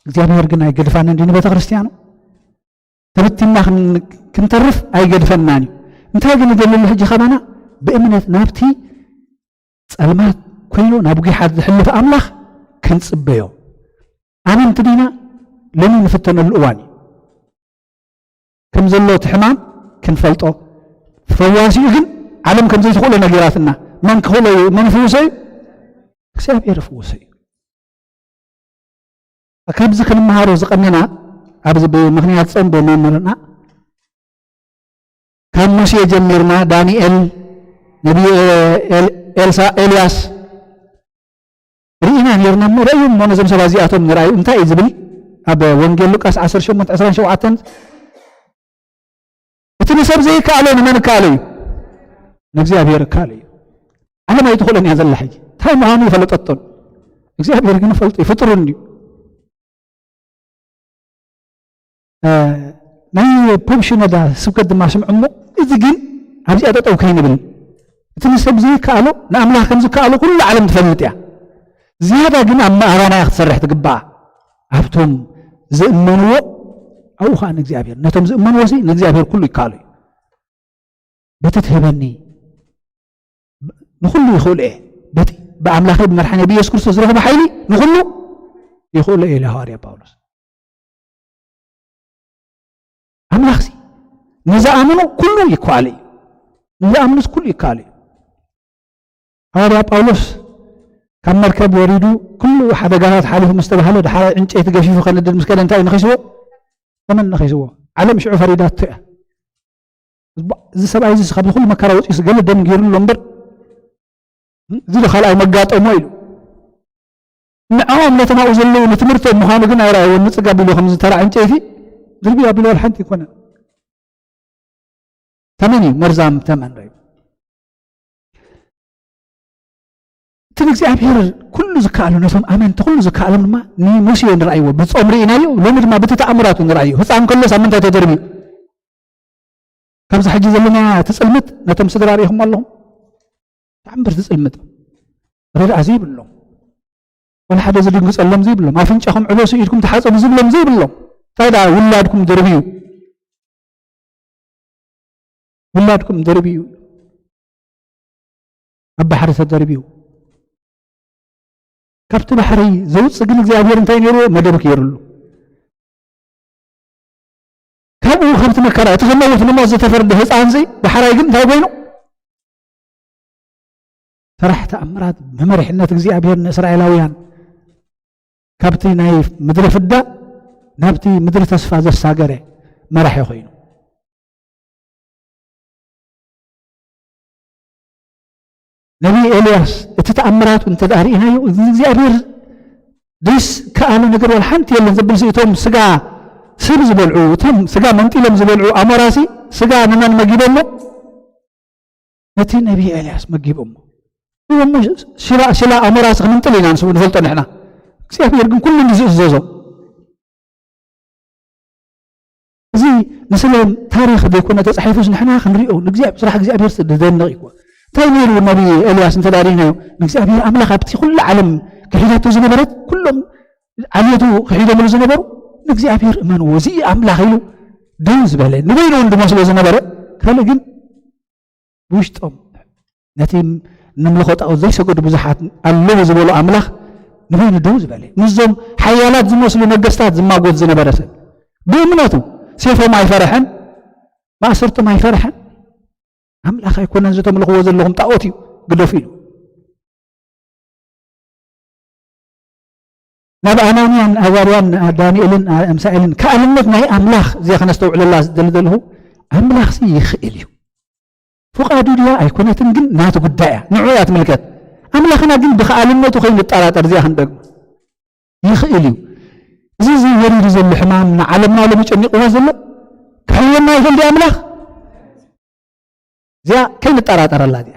እግዚኣብሔር ግን ኣይገድፋን እንዲ ንቤተ ክርስቲያኑ። ተበቲና ክን-፣ ክንተርፍ ኣይገድፈናን እዩ። እንታይ ግን ይደልሉ ሕጂ ካባና? ብእምነት ናብቲ ጸልማት ኮይኑ ናብ ጒሓት ዝሕልፍ ኣምላኽ ክንጽበዮ። ኣመንቲ ዲና? ሎሚ ንፍተነሉ እዋን እዩ። ከም ዘሎ እቲ ሕማም ክንፈልጦ። ፈዋሲኡ ግን ዓለም ከም ዘይትኽእሎ ነጊራትና። መን ክኽእሎ እዩ? መን ይፍውሶ እዩ? እግዚኣብሔር ይፍውሶ እዩ። ካብዚ ክንመሃሮ ዝቐነና ኣብዚ ብምኽንያት ጾም ብመምህርና ካብ ሙሴ ጀሚርና ዳንኤል፣ ነቢይ ኤል-፣ ኤልሳ፣ ኤልያስ ርኢና ነርና እሞ ረእዩ እሞ ነዞም ሰባት እዚኣቶም ንርኣዩ እንታይ እዩ ዝብል ኣብ ወንጌል ሉቃስ ዓሰርተ ሸሞንተ ዕስራን ሸውዓተን እቲ ንሰብ ዘይከኣሎ ንመን እከኣሎ እዩ? ንእግዚኣብሔር እከኣሎ እዩ። ዓለም ኣይትኽእሎን እያ ዘላ ሕጂ። እንታይ ምዃኑ ይፈለጠቶን እግዚኣብሔር ግን ይፈልጦ እዩ፣ ፍጡር እንድዩ። እ፣ ናይ ፖፕ ሽኖዳ ስብከት ድማ ስምዑ እሞ፣ እዚ ግን ኣብዚኣ ጠጠው ከይንብል፣ እቲ ንሰብ ዘይከኣሎ ንኣምላኽ ከም ዝከኣሎ ኩሉ ዓለም ትፈልጥ እያ። ዝያዳ ግን ኣብ ኣባና እያ ክትሰርሕ ትግባኣ። ኣብቶም ዝእመንዎ፣ ኣብኡ ኸዓ ንእግዚኣብሔር፣ ነቶም ዝእመንዎ ሲ ንእግዚኣብሔር ኩሉ ይከኣሎ እዩ። በቲ ትህበኒ ንኹሉ ይኽእሎ እየ። በቲ ብኣምላኸይ ብመድሓኒ ብኢየሱስ ክርስቶስ ዝረኽቦ ሓይሊ ንኹሉ ይኽእሎ እየ ኢሉ ሃዋርያ ጳውሎስ። ኣምላኽሲ ንዝኣምኑ ኩሉ ይከኣሎ እዩ። ንዝኣምኑስ ኩሉ ይከኣሎ እዩ። ሃዋርያ ጳውሎስ ካብ መርከብ ወሪዱ ኩሉ ሓደጋታት ሓሊፉ ምስ ተባህለ፣ ዳሕራይ ዕንጨይቲ ገፊፉ ከነድድ ምስ ከደ እንታይ እዩ ነኺስዎ? ተመን ነኺስዎ። ዓለም ሽዑ ፈሪዳቶ እያ። እዚ ሰብኣይ እዚ ካብዚ ኩሉ መከራ ወፂኡስ ገለ ደም ገይሩ ኣሎ እምበር፣ እዚ ዶ ካልኣይ መጋጠሞ ኢሉ። ንዕኦም ነቶም ኣብኡ ዘለዉ ንትምህርቶም ምዃኑ ግን ኣይረኣይዎን። ንፅጋብ ኢሉ ከምዚ ተራ ዕንጨይቲ ድርብይ ኣቢሉ ዋላ ሓንቲ ኣይኮነን። ተመን እዩ፣ መርዛም ተመን ረዩ። እቲ ንእግዚኣብሔር ኩሉ ዝከኣሉ፣ ነቶም ኣመንቲ ኩሉ ዝከኣሎም ድማ ንሙሴ ንረኣይዎ፣ ብጾም ርኢናዮ፣ ሎሚ ድማ በቲ ተኣምራቱ ንረኣዮ። ህፃን ከሎስ ኣብ ምንታይ ተደርብዩ? ካብዛ ሕጂ ዘለናያ ትጽልምት ነቶም ስድራ ርኢኹም ኣለኹም? ተኣምር ትጽልምት። ረድኣ ዘይብሎም። ወላ ሓደ ዝድንግጸሎም ዘይብሎም። ኣፍንጫኹም ዕበሱ ኢድኩም ተሓጸቡ ዝብሎም ዘይብሎም። እንታይ ደኣ ውላድኩም ደርብዩ? ውላድኩም ደርብዩ። ኣብ ባሕሪ ተደርብዩ። ካብቲ ባሕሪ ዘውጽእ ግን እግዚኣብሔር እንታይ ነይርዎ? መደብ ገይሩሉ። ካብኡ ካብቲ መከራ፣ እቲ ክመውት ንሞት ዝተፈርደ ህፃን እዚ፣ ዳሕራይ ግን እንታይ ኮይኑ? ሰራሕ ተኣምራት ብመሪሕነት እግዚኣብሔር ንእስራኤላውያን ካብቲ ናይ ምድሪ ፍዳ ናብቲ ምድሪ ተስፋ ዘሳገረ መራሒ ኮይኑ። ነቢይ ኤልያስ እቲ ተኣምራቱ እንተ ደኣ ርኢናዮ፣ እዚ እግዚኣብሔር ደስ ከኣለ ነገር ዋላ ሓንቲ የለን ዘብል፣ እቶም ስጋ ስብ ዝበልዑ፣ እቶም ስጋ መንጢሎም ዝበልዑ ኣሞራሲ ስጋ ንመን መጊቦሞ? ነቲ ነቢይ ኤልያስ መጊቦሞ። እሞ ሽላ ሽላ ኣሞራስ ክንንጥል ኢና ንስ- ንፈልጦ ንሕና። እግዚኣብሔር ግን ኩሉ ንዝእዘዞ። እዚ ንስለ ታሪኽ ዘይኮነ ተጻሒፉስ ንሕና ክንሪኦ ንእግዚኣብሔር ስራሕ እግዚኣብሔር ዝደንቕ እዩ። እንታይ ነይሩ ነቢ ኤልያስ እንተ ደኣ ርኢናዮ ንእግዚኣብሔር ኣምላኽ ኣብቲ ኩሉ ዓለም ክሒደቱ ዝነበረት ኩሎም ዓሌቱ ክሒዶምሉ ዝነበሩ ንእግዚኣብሔር እመንዎ እዚ ኣምላኽ ኢሉ ደው ዝበለ ንበይኑ እውን ዝመስሎ ዝነበረ ካልእ ግን ብውሽጦም ነቲ ንምልኾ ጣዖት ዘይሰገዱ ብዙሓት ኣለዉ ዝበሎ ኣምላኽ ንበይኑ ደው ዝበለ ምስዞም ሓያላት ዝመስሉ ነገስታት ዝማጎት ዝነበረ ሰብ ብእምነቱ ሴፎም ኣይፈረሐን ማእሰርቶም ኣይፈረሐን ኣምላኽ ኣይኮነን ዝተምልኽዎ ዘለኹም ጣዖት እዩ ግደፉ ኢሉ ናብ ኣናንያን ኣዛርያን ዳንኤልን ምሳኤልን ከኣልነት ናይ ኣምላኽ እዚኣ ከነስተውዕለላ ዝደሊ ዘለኹ ኣምላኽሲ ይኽእል እዩ ፍቓዱ ድያ ኣይኮነትን ግን ናቲ ጉዳይ እያ ንዑ እያ ትምልከት ኣምላኽና ግን ብከኣልነቱ ከይንጠራጠር እዚኣ ክንደግማ ይኽእል እዩ እዚ እዚ ወሪዱ ዘሎ ሕማም ንዓለምና ሎሚ ጨኒቕዋ ዘሎ ክሕውየና ይኽእል ድያ ኣምላኽ እዚኣ ከይንጠራጠረላ እዚኣ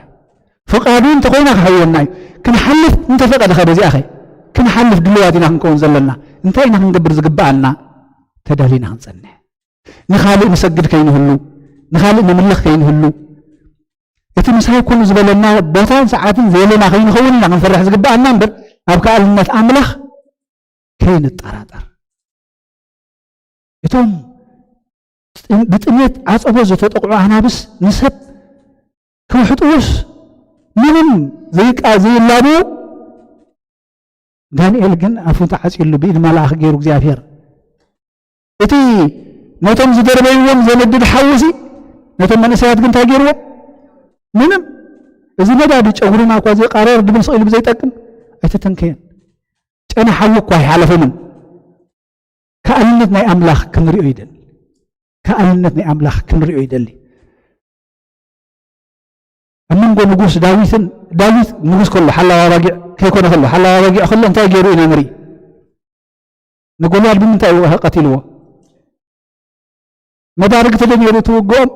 ፍቓዱ እንተኾይና ክሕውየና እዩ ክንሓልፍ እንተፈቐደ ከ በዚኣ ኸ ክንሓልፍ ድልዋት ኢና ክንከውን ዘለና እንታይ ኢና ክንገብር ዝግብኣና ተዳሊና ክንጸንሕ ንኻልእ ንሰግድ ከይንህሉ ንኻልእ ንምልኽ ከይንህሉ እቲ ምሳይ ኩሉ ዝበለና ቦታን ሰዓትን ዘየለና ከይንኸውን ኢና ክንፈርሕ ዝግብኣና እምበር ኣብ ከኣልነት ኣምላኽ ከይንጠራጠር እቶም ብጥሜት ዓጸቦ ዝተጠቕዑ ኣናብስ ንሰብ ክውሕጥዎስ ምንም ዘይቃ ዘይላብዎ ዳንኤል ግን ኣፉ ተዓጺሉ ብኢድ መላእኽ ገይሩ እግዚኣብሔር እቲ ነቶም ዝደርበይዎም ዘነድድ ሓውሲ ነቶም መንእሰያት ግን እንታይ ገይርዎም ምንም እዚ ነዳዲ ጨጉርና እኳ ዘይቃረር ድብል ስቕ ኢሉ ብዘይጠቅም ኣይተተንከየን ጨና ሓዊ እኳ ኣይሓለፎምን ከኣልነት ናይ ኣምላኽ ክንሪኦ ይደሊ ከኣልነት ናይ ኣምላኽ ክንሪኦ ይደሊ ኣብ መንጎ ንጉስ ዳዊትን ዳዊት ንጉስ ከሎ ሓላው ኣባጊዕ ከይኮነ ከሎ ሓላው ኣባጊዕ ከሎ እንታይ ገይሩ ኢና ንርኢ ንጎልያድ ብምንታይ እዩ ቀቲልዎ መዳርግቲ ዶ ነይሩ ትውግኦም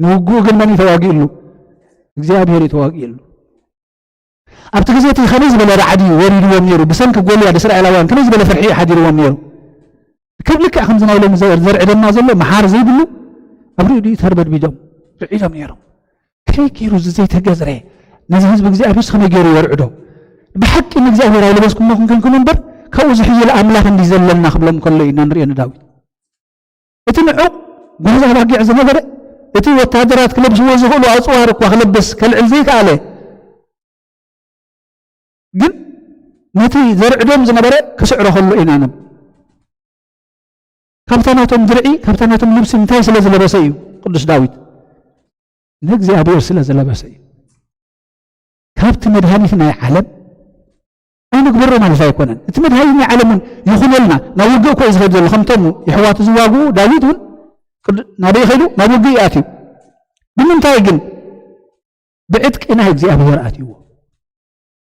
ንውግኡ ግን መን እዩ ተዋጊእሉ እግዚኣብሔር እዩ ተዋጊእሉ ኣብቲ ግዜ እቲ ከመይ ዝበለ ራዕዲ ወሪድዎም ነይሩ ብሰንኪ ጎልያድ እስራኤላውያን ከመይ ዝበለ ፍርሒ ሓዲርዎም ነይሩ ካብ ልክዕ ከምዚ ናይ ሎሚ ዘርዒ ደማ ዘሎ መሓር ዘይብሉ ኣብ ርእዲኡ ተርበድቢዶም ርዒዶም ነይሮም ከመይ ገይሩ እዚ ዘይተገዝረ ነዚ ህዝቢ እግዚኣብሔር ከመይ ገይሩ የርዕዶ ብሓቂ ንእግዚኣብሔር ኣይለበስኩሞ ክንከንኩን እምበር ካብኡ ዝሕይል ኣምላኽ እንዲ ዘለና ክብሎም ከሎ ኢና ንሪኦ ንዳዊት እቲ ንዑቕ ጓዛ ባጊዕ ዝነበረ እቲ ወታደራት ክለብስዎ ዝኽእሉ ኣፅዋር እኳ ክለብስ ከልዕል ዘይከኣለ ግን ነቲ ዘርዕዶም ዝነበረ ክስዕሮ ከሎ ኢና ንም ካብታ ናቶም ድርዒ ካብታ ናቶም ልብሲ እንታይ ስለ ዝለበሰ እዩ ቅዱስ ዳዊት ንእግዚኣብሔር ስለ ዝለበሰ እዩ ካብቲ መድሃኒት ናይ ዓለም ኣይንግበሮ ማለት ኣይኮነን እቲ መድሃኒት ናይ ዓለም እውን ይኹነልና ናብ ውግእ እኮ እዩ ዝኸድ ዘሎ ከምቶም ይሕዋቱ ዝዋግኡ ዳዊት እውን ናበይ ኸይዱ ናብ ውግእ ይኣትዩ ብምንታይ ግን ብዕጥቂ ናይ እግዚኣብሔር ኣትይዎ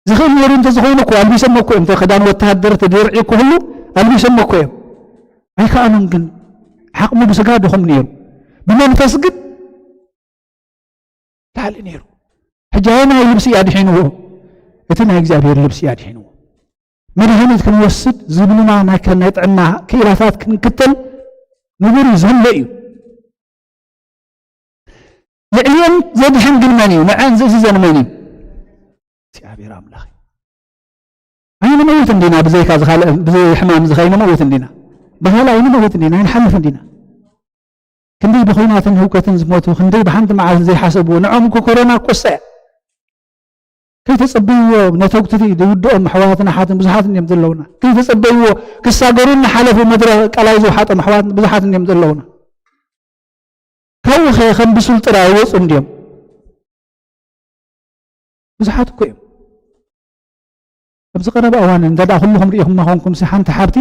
ዝኽእል ነይሩ እንተዝኸውን እኮ ኣልቢሶሞ እኮ እዮም ክዳን ወተሃደር ድርዒ ክህሉ ኣልቢሶሞ እኮ እዮም ኣይከኣሉን ግን ዓቕሙ ብስጋ ድኹም ነይሩ ብመንፈስ ግን ላዕሊ ነይሩ ሕጂ ኣየናይ ልብሲ እዩ ኣድሒንዎ እቲ ናይ እግዚኣብሔር ልብሲ እዩ ኣድሒንዎ መድሃኒት ክንወስድ ዝብሉና ናይ ጥዕና ክኢላታት ክንክተል ንቡር እዩ ዘሎ እዩ ልዕሊኦም ዘድሕን ግን መን እዩ ንዐን ዝእዝዘን መን እዩ እግዚኣብሔር ኣምላኽ እዩ ኣይንመውት እንዲና ብዘይካ ዝኻልእ ብዘይ ሕማም ዝኸይንመውት እንዲና ብኻልእ ኣይንመውት እንዲና ኣይንሓልፍ እንዲና ክንደይ ብኹናትን ህውከትን ዝሞቱ ክንደይ ብሓንቲ መዓልቲ ዘይሓሰብዎ ንዖም እኮ ኮሮና ኮሳ እያ ከይተጸበይዎ ነተጉትቲ ዝውድኦም ኣሕዋትን ኣሓትን ብዙሓት እዮም ዘለውና ከይተጸበይዎ ክሳገሩ እናሓለፉ መድረ ቀላይ ዝውሓጦም ኣሕዋት ብዙሓት እዮም ዘለውና ካብኡ ኸ ከም ብሱል ጥራይ ይወፁ እንድዮም ብዙሓት እኮ እዮም ኣብዚ ቀረባ እዋን እንተ ደኣ ኩልኹም ርኢኹማ ኾንኩም ሲ ሓንቲ ሓብቲ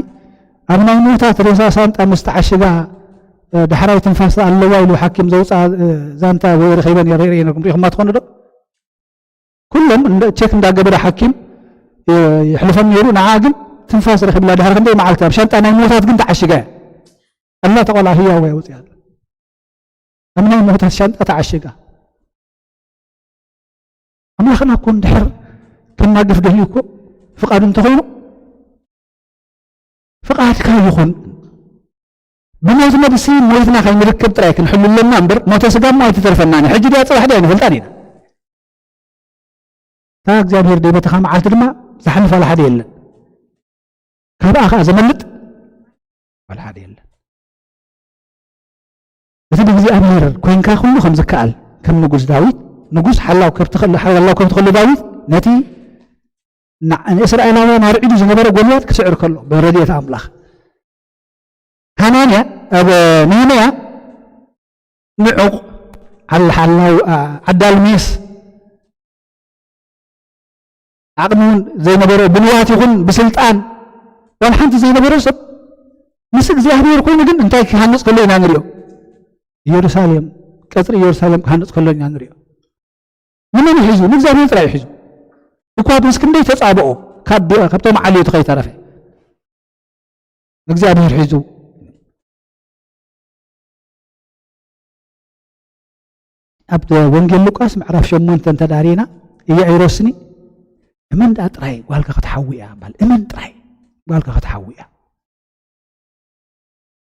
ኣብ ናይ ምዉታት ሬሳ ሳንጣ ምስ ተዓሽጋ ዳሕራይ ትንፋስ ኣለዋ ኢሉ ሓኪም ዘውፅኣ ዛንታ ወይ ረኺበ ነይረ ርእየ ነርኩም ርኢኹማ ትኾኑ ዶ ኩሎም ቸክ እንዳገበረ ሓኪም ይሕልፎም ነይሩ ንዓ ግን ትንፋስ ረኺብላ ድሕሪ ክንደይ መዓልቲ ኣብ ሻንጣ ናይ ምዉታት ግን ተዓሽጋ እያ ኣላ ተቆልዓ ህያዋ ወፅያ ኣብ ናይ ምዉታት ሻንጣ ተዓሽጋ ኣምላኽና እኮ እንድሕር ከናግፍ ደልዩ እኮ ፍቓዱ እንተኾይኑ ፍቓድካ ይኹን። ብሞት ነብሲ ሞይትና ከይንርከብ ጥራይ ክንሕሉ ኣለና እምበር፣ ሞተ ስጋ እሞ ኣይትተርፈናን እያ። ሕጂ ድያ ጽባሕ ድያ ኣይንፈልጣን ኢና። እታ እግዚኣብሔር ደይበተኻ መዓልቲ ድማ ዝሓልፍ ዋላ ሓደ የለን። ካብኣ ኸኣ ዘመልጥ ዋላ ሓደ የለን። እቲ ብእግዚኣብሔር ኮይንካ ኩሉ ከም ዝከኣል፣ ከም ንጉስ ዳዊት፣ ንጉስ ሓላው ከብቲ ከሎ፣ ሓላው ከብቲ ከሎ ዳዊት ነቲ ንዓ-፣ ንእስራኤላውያን ኣርዒዱ ዝነበረ ጎልያድ ክስዕር ከሎ፣ ብረድኤት ኣምላኽ። ሃናንያ፣ ኣብ ነህምያ፣ ንዑቕ፣ ዓል-፣ ሓላው፣ ዓ-፣ ዓዳል ሜስ፣ ዓቕሚ እውን ዘይነበሮ፣ ብንዋት ይኹን ብስልጣን፣ ዋላ ሓንቲ ዘይነበሮ ሰብ፣ ምስ እግዚኣብሔር ኮይኑ ግን እንታይ ክሃንጽ ከሎ ኢና ንሪኦ? ኢየሩሳሌም፣ ቀጽሪ ኢየሩሳሌም ክሃንጽ ከሎ ኢና ንሪኦ። ንመን ሒዙ? ንእግዚኣብሔር ጥራይ ሒዙ። እኳ ምስ ክንደይ ተጻብኦ፣ ካብ፣ ካብቶም ዓልዮት ከይተረፈ። ንእግዚኣብሔር ሒዙ። ኣብ ወንጌል ሉቃስ ምዕራፍ ሸሞንተ እንተዳሪና፣ ኢያኢሮስኒ፣ "እመን ደኣ ጥራይ ጓልካ ክትሓዊ እያ" በል። "እመን ጥራይ ጓልካ ክትሓዊ እያ።"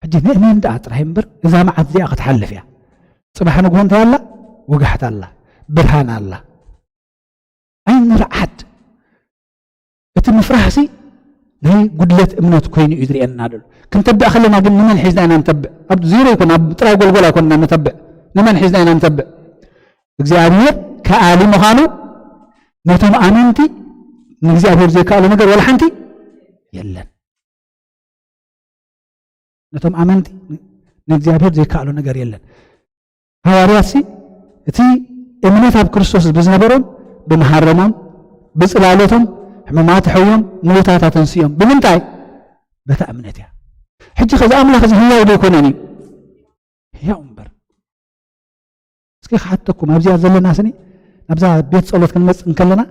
ሕጂ ንእመን ደኣ ጥራይ እምበር፣ እዛ መዓት እዚኣ ክትሓልፍ እያ። ጽባሕ ንግሆ እንታይ ኣላ? ወጋሕታ ኣላ፣ ብርሃን ኣላ። ኣይንርዓድ። እቲ ምፍራህሲ ናይ ጉድለት እምነት ኮይኑ እዩ ዝርእየና ዘሎ። ክንተብዕ ከለና ግን ንመን ሒዝና ኢና ንተብዕ? ኣብ ዜሮ ይኮን፣ ኣብ ጥራይ ጎልጎል ኣይኮንና ንተብዕ። ንመን ሒዝና ኢና ንተብዕ? እግዚኣብሔር ከኣሊ ምዃኑ ነቶም ኣመንቲ ንእግዚኣብሔር ዘይከኣሎ ነገር ወላ ሓንቲ የለን። ነቶም ኣመንቲ ንእግዚኣብሔር ዘይከኣሎ ነገር የለን። ሃዋርያትሲ እቲ እምነት ኣብ ክርስቶስ ብዝነበሮም፣ ብመሃረሞም፣ ብጽላሎቶም፣ ሕሙማት ኣሕውዮም፣ ምዉታት ኣተንስዮም። ብምንታይ? በታ እምነት እያ። ሕጂ ኸዚ ኣምላኽ እዚ ህያው ዶ ኣይኮነን እዩ? ህያው እምበር። እስኪ ክሓተኩም፣ ኣብዚኣ ዘለና ስኒ፣ ናብዛ ቤት ጸሎት ክንመጽእ እንከለና፣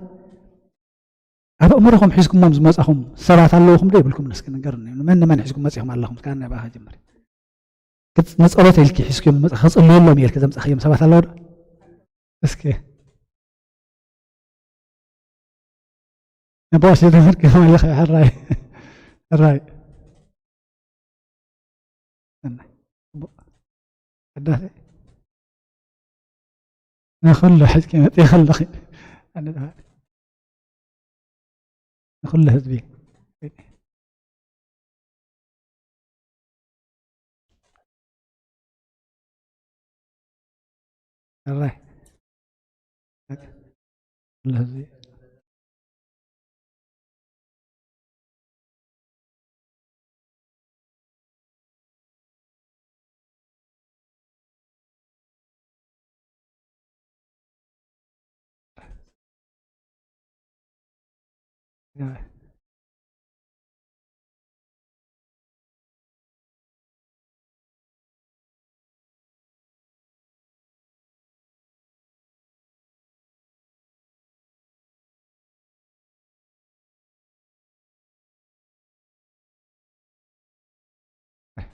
ኣብ ኣእምሮኹም ሒዝኩሞም ዝመጻኹም ሰባት ኣለውኹም ዶ ይብልኩም? እስኪ ንገሩኒ። መን ንመን ሒዝኩም መጺኹም ኣለኹም? እስከ ኣነ ብኣኻ ጀምር። ክጽ-፣ ንጸሎት ኢልኪ ሒዝኩም መጻ-፣ ክጽልየሎም ኢልኪ ዘምጻኽዮም ሰባት ኣለዉ ዶ? እስኪ። ነቦ ኣሸ ትምህርት ከማለኸ ሕራይ። ሕራይ። ሕዳሴ። ንኹሉ ሕዝኪ መጤ ከለኺ። ኣነ ንኹሉ ህዝቢ። ሕራይ። ኩሉ ህዝቢ።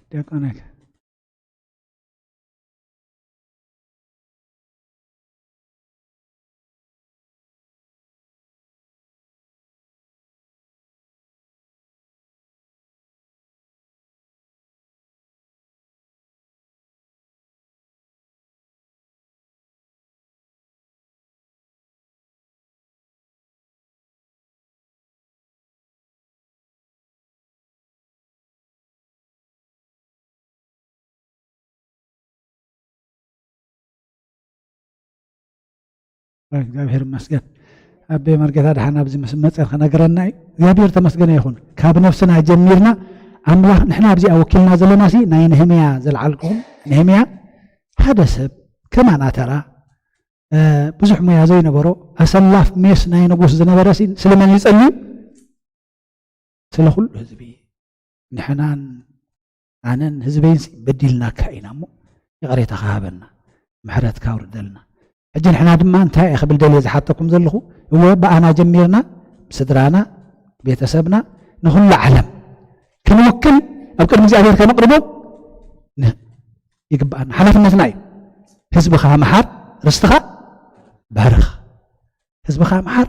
ዲያቆናት። እግዚኣብሔር ይመስገን። ኣቤ መርጌታ ደሓን ኣብዚ ምስ መጸ ክነግረና እዩ። እግዚኣብሔር ተመስገነ ይኹን። ካብ ነፍስና ጀሚርና ኣምላኽ ንሕና ኣብዚኣ ወኪልና ዘለናሲ ናይ ነህምያ ዘልዓልኩም ነህምያ ሓደ ሰብ ከማና ተራ፣ እ፣ ብዙሕ ሞያ ዘይነበሮ ኣሰላፍ ሜስ ናይ ንጉስ ዝነበረ ሲ ስለመን ይጸልዩ? ስለ ኩሉ ህዝቢ። ንሕናን ኣነን ህዝበይንሲ በዲልናካ ኢና እሞ ይቕሬታኻ ሃበና፣ ምሕረትካ ኣውርደልና። ሕጂ ንሕና ድማ እንታይ እየ ክብል ደልየ ዝሓተኩም ዘለኹ? እወ ብኣና ጀሚርና ስድራና፣ ቤተሰብና፣ ንኹሉ ዓለም ክንውክል ኣብ ቅድሚ እግዚኣብሔር ከነቕርቦ ን-፣ ይግብኣና። ሓላፍነትና እዩ። ህዝብኻ ምሓር፣ ርስትኻ ባርኽ። ህዝብኻ ምሓር።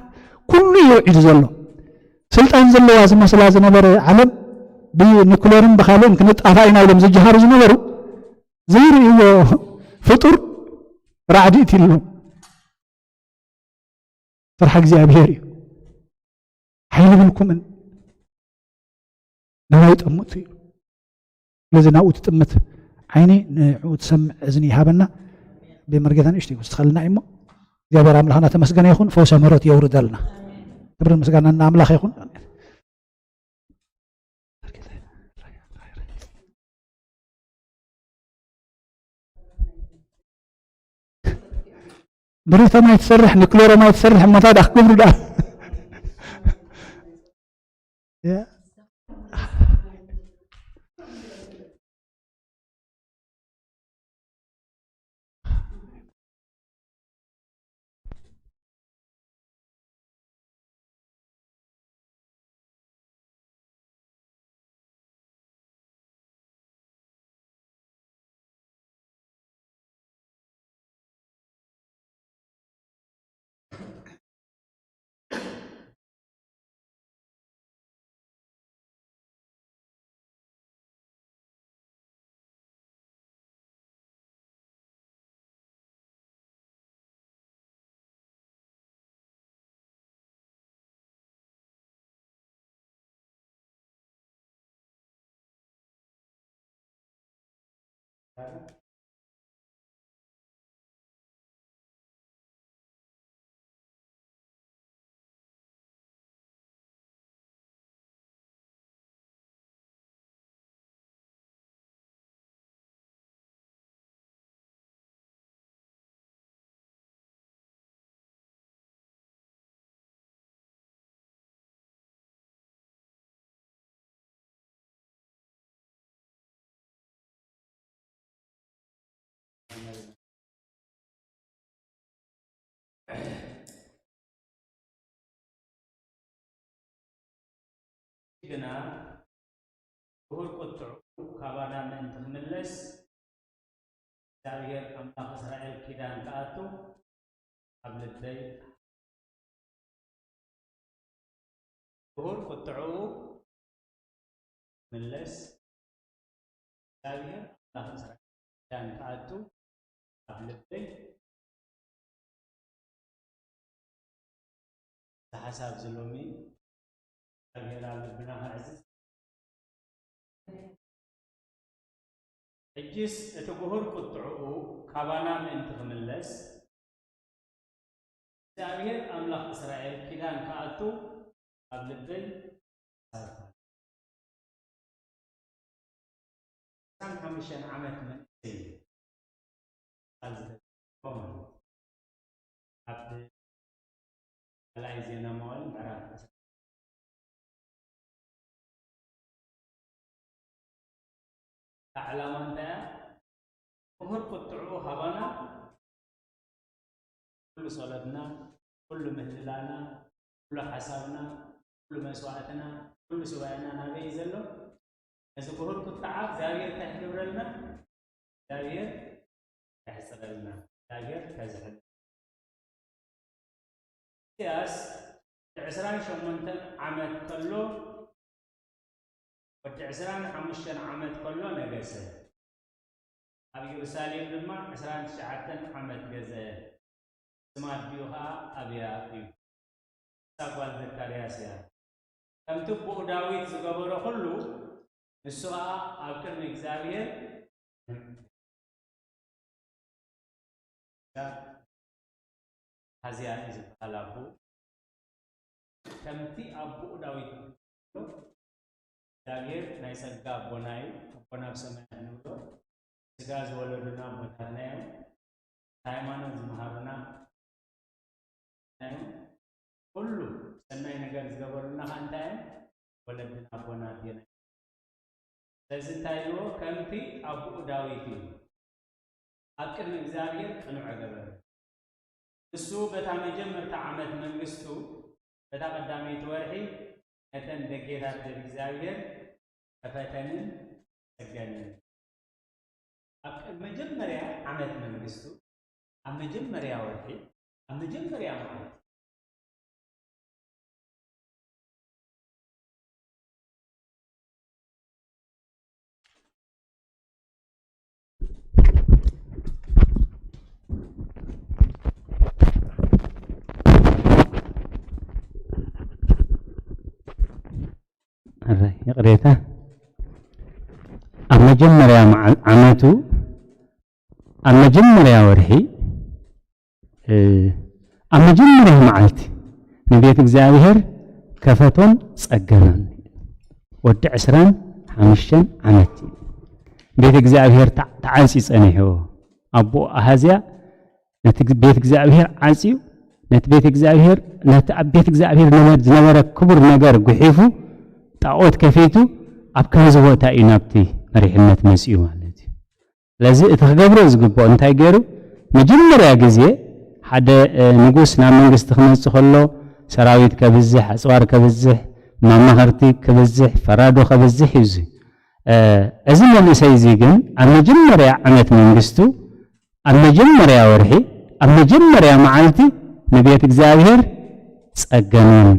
ኩሉ እዩ ውዒሉ ዘሎ። ስልጣን ዘለዋ ዝመስላ ዝነበረ ዓለም ብኒኩሌርን ብኻልእን ክንጣፋእ ኢና ኢሎም ዝጀሃሩ ዝነበሩ ዘይርእይዎ ፍጡር ራዕዲ እትሎም። ስራሕ እግዚኣብሔር እዩ። ሓይሊ ብልኩምን ናባይ ጠምቱ እዩ። ስለዚ ናብኡ ትጥምት ዓይኒ ንዕኡ ትሰምዕ እዝኒ ይሃበና። ብመርጌታ ንእሽተይ ወስኸልና እሞ እግዚኣብሔር ኣምላኽና ተመስገነ ይኹን። ፈውሰ ምህረት የውርደልና። ክብርን ምስጋናን ንኣምላኽ ይኹን። ብሪቶም ኣይትሰርሕ፣ ንክሎሮም ኣይትሰርሕ፣ እሞ እንታይ ደኣ ክገብሩ ደኣ? ያ። ግና ክቡር ቁጥዑ ካባና ምእንቲ ክምለስ እግዚኣብሔር ኣምላኽ እስራኤል ኪዳን ክኣቱ ኣብ ልበይ ክቡር ቁጥዑ ምለስ እግዚኣብሔር ኣምላኽ እስራኤል ኪዳን ክኣቱ ኣብ ልበይ። እዚ ሓሳብ እዚ ሎሚ እግዚኣብሔር ኣብ ልብና ከዕዝዝ። ሕጅስ እቲ ጉሁር ቁጥዕኡ ካባና ምእንቲ ክምለስ እግዚኣብሔር ኣምላኽ እስራኤል ኪዳን ክኣቱ ኣብ ልበይ ሓሳብ። ዓሰርተ ሓሙሽተ ዓመት መንእሰይ እዩ። ቃል ዝተፅሓፎ ማለት እዩ። ኣብ ካልኣይ ዜና መዋዕል ምዕራፍ ዕስራ። እታ ዕላማ እንታይ እያ? ምሁር ቁጥዕኡ ሃባና ኩሉ ጸሎትና፣ ኩሉ ምህልላና፣ ኩሉ ሓሳብና፣ ኩሉ መስዋዕትና፣ ኩሉ ስዋዕና ናበይ እዩ ዘሎ? ነዚ ክቡር ቁጥዓ እግዚኣብሔር እንታይ ክገብረልና? እግዚኣብሔር ከሕጽረልና፣ እግዚኣብሔር ከዝሕል። ኢሳያስ ዕስራን ሸሞንተን ዓመት ከሎ፣ ወዲ ዕስራን ሓሙሽተን ዓመት ከሎ ነገሰ። ኣብ ኢየሩሳሌም ድማ ዕስራን ትሽዓተን ዓመት ገዘ። ስም ኣዲኡ ኸኣ ኣብያ እዩ። ንሳ ጓል ዘካርያስ እያ። ከምቲ ኣቦኡ ዳዊት ዝገበሮ ኹሉ፣ ንሱ ኸኣ ኣብ ቅድሚ እግዚኣብሔር ኣዝያ እዩ ዝበሃል ኣቦኡ። ከምቲ ኣቦኡ ዳዊት እግዚኣብሔር ናይ ጸጋ ኣቦና እዩ። ኣቦና ብሰማያት ንብሎ። ስጋ ዝወለዱና ኣቦታትና እዮም። ሃይማኖት ዝመሃሩና እዮም። ኩሉ ሰናይ ነገር ዝገበሩልና ኸኣ እንታይ እዮም? ወለድና ኣቦና ኣዴና። ስለዚ እንታይ ኢልዎ? ከምቲ ኣቦኡ ዳዊት እዩ። ኣብ ቅድሚ እግዚኣብሔር ቅኑዕ ገበረ። ንሱ በታ መጀመርታ ዓመት መንግስቱ፣ በታ ቀዳመይቲ ወርሒ፣ ነተን ደጌታት ደድ እግዚኣብሔር ከፈተንን ሰገንን። ኣብ ቅድሚ መጀመርያ ዓመት መንግስቱ፣ ኣብ መጀመርያ ወርሒ፣ ኣብ መጀመርያ መዓልቲ፣ ኣራይ፣ ይቕሬታ። ኣብ መጀመርያ መዓ-፣ ዓመቱ፣ ኣብ መጀመርያ ወርሒ፣ እ፣ ኣብ መጀመርያ መዓልቲ ንቤት እግዚኣብሔር ከፈቶን ጸገኖን። ወዲ ዕስራን ሓሙሽተን ዓመት እዩ። ቤት እግዚኣብሔር ተዓ-፣ ተዓጽዩ ጸኒሕዎ። ኣቦኡ ኣሃዝያ ነቲ ቤት እግዚኣብሔር ዓጽዩ፣ ነቲ ቤት እግዚኣብሔር፣ ነቲ ኣብ ቤት እግዚኣብሔር ነበ-፣ ዝነበረ ክቡር ነገር ጉሒፉ፣ ጣዖት ከፊቱ፣ ኣብ ከምዚ ቦታ እዩ ናብቲ መሪሕነት መጺኡ ማለት እዩ። ስለዚ እቲ ክገብሮ ዝግብኦ እንታይ ገይሩ? መጀመርያ ግዜ ሓደ፣ እ፣ ንጉስ ናብ መንግስቲ ክመጽእ ከሎ፣ ሰራዊት ከብዝሕ፣ ኣጽዋር ከብዝሕ፣ መማኽርቲ ክብዝሕ፣ ፈራዶ ከብዝሕ እዩ እዚ። እ፣ እዚ መንእሰይ እዚ ግን ኣብ መጀመርያ ዓመት መንግስቱ፣ ኣብ መጀመርያ ወርሒ፣ ኣብ መጀመርያ መዓልቲ ንቤት እግዚኣብሔር ጸገኖን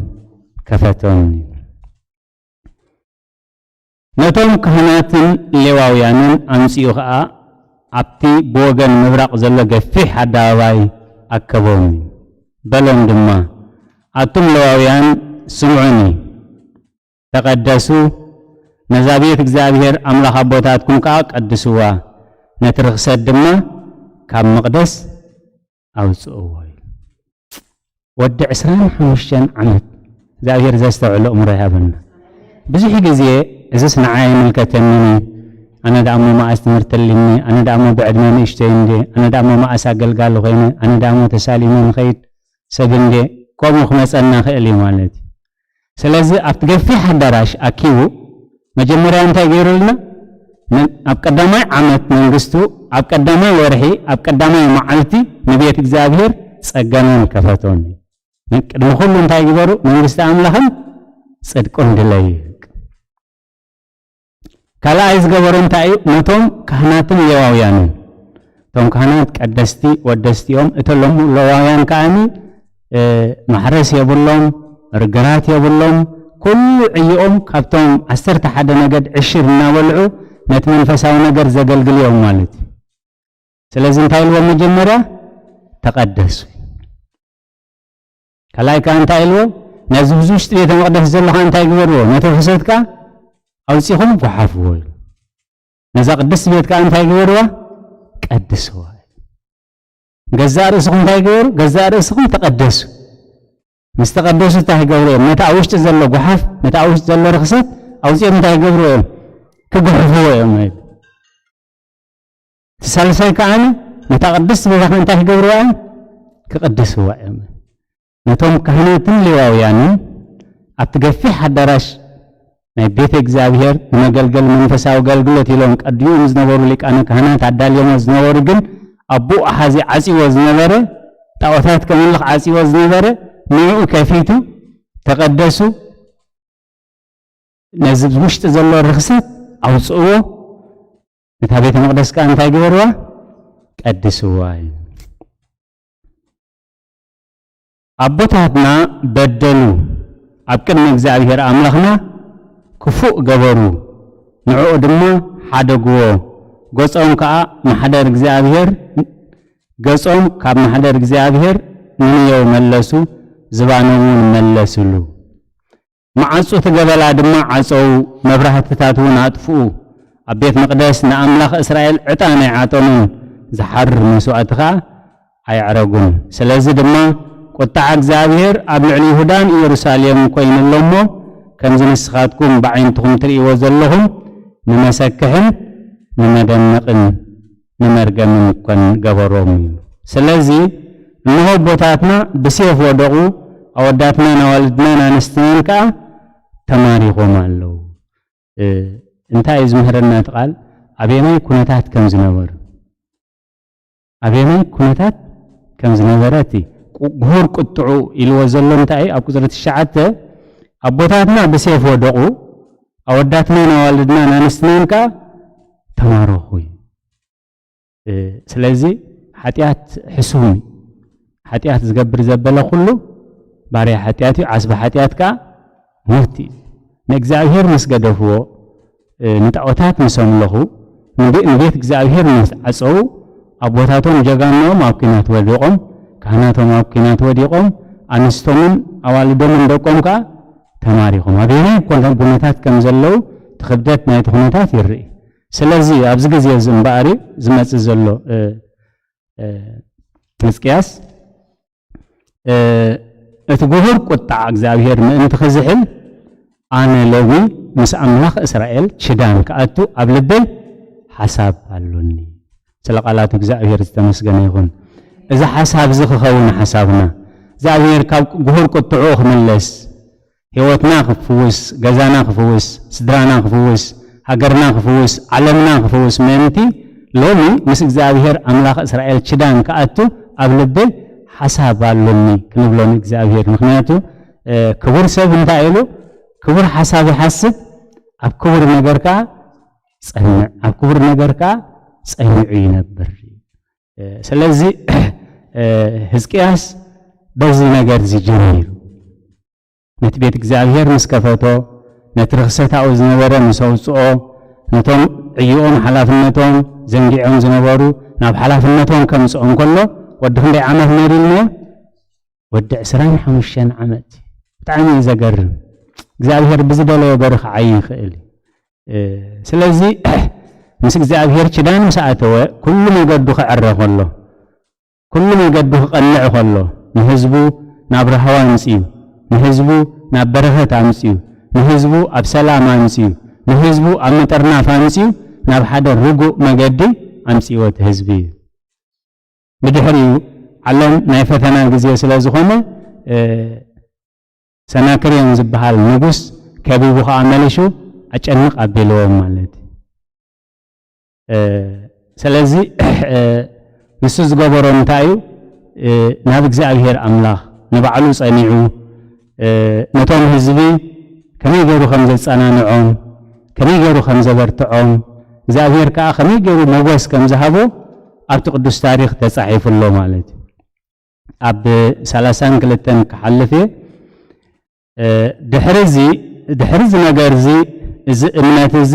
ከፈቶን እዩ። ነቶም ካህናትን ሌዋውያንን ኣምጺኡ ኸኣ ኣብቲ ብወገን ምብራቕ ዘሎ ገፊሕ ኣደባባይ ኣከቦም። በሎም ድማ፣ ኣቱም ሌዋውያን ስምዑኒ፣ ተቐደሱ፣ ነዛ ቤት እግዚኣብሔር ኣምላኽ ኣቦታትኩም ከኣ ቀድስዋ፣ ነቲ ርኽሰት ድማ ካብ መቕደስ ኣውጽእዎ። ወዲ ዕስራን ሓሙሽተን ዓመት እግዚኣብሔር ዘስተውዕሎ እምሮ ይሃበና። ብዙሕ ግዜ እዝስ ንዓይ ኣይምልከተንን እዩ፣ ኣነ ደኣሞ መኣስ ትምህርቲ ኣሊኒ፣ ኣነ ደኣሞ ብዕድመ ንእሽተይ እንደ፣ ኣነ ደኣሞ መኣስ ኣገልጋሊ ኮይነ፣ ኣነ ደኣሞ ተሳሊመ ንኸይድ ሰብ እንደ፣ ከምኡ ክመጸና ክእል እዩ ማለት እዩ። ስለዚ ኣብቲ ገፊሕ ኣዳራሽ ኣኪቡ መጀመርያ እንታይ ገይሩልና? ን-፣ ኣብ ቀዳማይ ዓመት መንግስቱ፣ ኣብ ቀዳማይ ወርሒ፣ ኣብ ቀዳማይ መዓልቲ ንቤት እግዚኣብሔር ጸገኖን ከፈቶን። ን-፣ ቅድሚ ኩሉ እንታይ ግበሩ? መንግስቲ ኣምላኽን ጽድቁን ድለዩ። ካልኣይ ዝገበሮ እንታይ እዩ? ነቶም ካህናትን ሌዋውያንን፣ እቶም ካህናት ቀደስቲ ወደስቲ እዮም፣ እቶም ሌዋውያን ከኣኒ፣ እ፣ ማሕረስ የብሎም፣ ርግራት የብሎም፣ ኩሉ ዕዮኦም ካብቶም ዓሰርተ ሓደ ነገድ ዕሽር እናበልዑ ነቲ መንፈሳዊ ነገር ዘገልግሉ እዮም ማለት እዩ። ስለዚ እንታይ ኢልዎም መጀመርያ? ተቐደሱ። ካልኣይ ከኣ እንታይ ኢልዎ? ነዚ ብዚ ውሽጢ ቤተ መቕደስ ዘሎ ከኣ እንታይ ግበርዎ? ነቲ ርኽሰት ከኣ ኣውጺኹም ጓሓፍዎ ኢሉ። ነዛ ቅድስቲ ቤት ከኣ እንታይ ግበርዋ? ቀድስዋ። ገዛእ ርእስኹም እንታይ ግበሩ? ገዛእ ርእስኹም ተቐደሱ። ምስ ተቐደሱ እንታይ ክገብሩ እዮም? ነቲ ኣብ ውሽጢ ዘሎ ጓሓፍ፣ ነቲ ኣብ ውሽጢ ዘሎ ርኽሰት ኣውጺኦም እንታይ ክገብሩ እዮም? ክጉሕፍዎ እዮም ኢሉ። እቲ ሳልሳይ ከኣ ነታ ቅድስቲ ቦታ ከ እንታይ ክገብርዋ እዮም? ክቕድስዋ እዮም። ነቶም ካህናትን ሌዋውያንን ኣብቲ ገፊሕ ኣዳራሽ ናይ ቤተ እግዚኣብሔር ንመገልገል መንፈሳዊ ኣገልግሎት ኢሎም ቀዲሞም ዝነበሩ ሊቃነ ካህናት ኣዳልዮሞ ዝነበሩ ግን ኣቦኡ ኣሓዚ ዓጽይዎ ዝነበረ፣ ጣዖታት ከመልኽ ዓጽይዎ ዝነበረ ንዕኡ ከፊቱ፣ ተቐደሱ፣ ነዚ ውሽጢ ዘሎ ርኽሰት ኣውጽእዎ፣ ነታ ቤተ መቕደስ ከኣ እንታይ ግበርዋ? ቀድስዋ እዩ። ኣቦታትና በደሉ፣ ኣብ ቅድሚ እግዚኣብሔር ኣምላኽና ክፉእ ገበሩ፣ ንዕኡ ድማ ሓደግዎ፣ ገጾም ከኣ ማሕደር እግዚኣብሔር፣ ገጾም ካብ ማሕደር እግዚኣብሔር ንንየው መለሱ፣ ዝባኖም እውን መለስሉ። መዓጹ እቲ ገበላ ድማ ዓጸዉ፣ መብራህትታት እውን ኣጥፍኡ። ኣብ ቤት መቕደስ ንኣምላኽ እስራኤል ዕጣን ኣይዓጠኑን፣ ዝሓርር መስዋእቲ ኸኣ ኣየዕረጉን። ስለዚ ድማ ቁጥዓ እግዚኣብሔር ኣብ ልዕሊ ይሁዳን ኢየሩሳሌም ኮይኑ ኣሎ እሞ፣ ከምዚ ንስኻትኩም ብዓይንትኹም ትርእይዎ ዘለኹም ንመሰክሕን ንመደነቕን ንመርገምን ኮን ገበሮም እዩ። ስለዚ እንሆ ኣቦታትና ብሴፍ ወደቑ፣ ኣወዳትናን ኣዋልድናን ኣንስትናን ከኣ ተማሪኾም ኣለዉ። እ፣ እንታይ እዩ ዝምህረና እቲ ቃል? ኣበየናይ ኩነታት ከም ዝነበሩ፣ ኣበየናይ ኩነታት ከም ዝነበረ እቲ ቁ-፣ ግሁር ቁጥዑ ኢልዎ ዘሎ እንታይ እዩ? ኣብ ቁጽሪ ትሽዓተ ኣቦታትና ብሴፍ ወደቑ፣ ኣወዳትናን ኣዋልድናን ኣንስትናን ከኣ ተማረኹ እዩ። እ፣ ስለዚ ሓጢኣት ሕሱም እዩ። ሓጢኣት ዝገብር ዘበለ ኩሉ ባርያ ሓጢኣት እዩ፣ ዓስቢ ሓጢኣት ከኣ ሞት እዩ። ንእግዚኣብሔር ምስ ገደፍዎ፣ እ፣ ንጣዖታት ምስ ኣምለኹ፣ ንቤ-፣ ንቤት እግዚኣብሔር ምስ ዓጸዉ፣ ኣቦታቶም ጀጋኖም ኣብ ኲናት ወዲቖም፣ ካህናቶም ኣብ ኲናት ወዲቖም፣ ኣንስቶምን ኣዋልዶምን ደቆም ከኣ ተማሪኾም ኣበየናይ ኩነታት ከም ዘለዉ እቲ ክብደት ናይቲ ኩነታት ይርኢ። ስለዚ ኣብዚ ግዜ እዚ እምበኣር እዩ ዝመጽእ ዘሎ ህዝቅያስ እቲ ግሁር ቁጣ እግዚኣብሔር ምእንቲ ክዝሕል ኣነ ሎሚ ምስ ኣምላኽ እስራኤል ችዳን ክኣቱ ኣብ ልበይ ሓሳብ ኣሎኒ። ስለ ቃላቱ እግዚኣብሔር ዝተመስገነ ይኹን። እዚ ሓሳብ እዚ ክኸውን ሓሳብና እግዚኣብሔር ካብ ግሁር ቁጥዕኡ ክምለስ ህይወትና ክፍውስ፣ ገዛና ክፍውስ፣ ስድራና ክፍውስ፣ ሃገርና ክፍውስ፣ ዓለምና ክፍውስ ምእንቲ ሎሚ ምስ እግዚኣብሔር ኣምላኽ እስራኤል ችዳን ክኣቱ ኣብ ልበይ ሓሳብ ኣሎኒ ክንብሎ ንእግዚኣብሔር። ምኽንያቱ ክቡር ሰብ እንታይ ኢሉ ክቡር ሓሳብ ይሓስብ፣ ኣብ ክቡር ነገር ከኣ ጸንዕ፣ ኣብ ክቡር ነገር ከኣ ጸኒዑ ይነብር። ስለዚ ህዝቅያስ በዚ ነገር እዚ ጀሚሩ ነቲ ቤት እግዚኣብሔር ምስ ከፈቶ፣ ነቲ ርኽሰት ኣብኡ ዝነበረ ምስ ኣውጽኦ፣ ነቶም ዕይኦም ሓላፍነቶም ዘንጊዖም ዝነበሩ ናብ ሓላፍነቶም ከምጽኦም ከሎ፣ ወዲ ክንደይ ዓመት ነይሩ ኢልና? ወዲ ዕስራን ሓሙሽተን ዓመት። ብጣዕሚ እዩ ዘገርም። እግዚኣብሔር ብዝደለዮ በሪ ክዓይ ይኽእል እዩ። ስለዚ ምስ እግዚኣብሔር ኪዳን ምስ ኣተወ ኩሉ መገዱ ክዕረ ከሎ ኩሉ መገዱ ክቐንዕ ከሎ ንህዝቡ ናብ ራህዋ ኣምፅኡ፣ ንህዝቡ ናብ በረኸት ኣምፅኡ፣ ንህዝቡ ኣብ ሰላም ኣምፅኡ፣ ንህዝቡ ኣብ ምጥርናፍ ኣምፅኡ ናብ ሓደ ርጉእ መገዲ ኣምፅዎ እቲ ህዝቢ እዩ። ብድሕሪኡ ዓለም ናይ ፈተና ግዜ ስለ ዝኾነ ሰናክሬም ዝበሃል ንጉስ ከቢቡ ኸዓ መሊሹ ኣጨንቕ ኣቢልዎም ማለት እዩ። ስለዚ ንሱ ዝገበሮ እንታይ እዩ? ናብ እግዚኣብሔር ኣምላኽ ንባዕሉ ጸኒዑ ነቶም ህዝቢ ከመይ ገይሩ ከም ዘጸናንዖም፣ ከመይ ገይሩ ከም ዘበርትዖም፣ እግዚኣብሔር ከኣ ከመይ ገይሩ ሞገስ ከም ዝሃቦ ኣብቲ ቅዱስ ታሪኽ ተጻሒፉ ኣሎ ማለት እዩ። ኣብ ሰላሳን ክልተን ክሓልፍ እየ። ድሕሪ እዚ ድሕሪ እዚ ነገር እዚ እዚ እምነት እዚ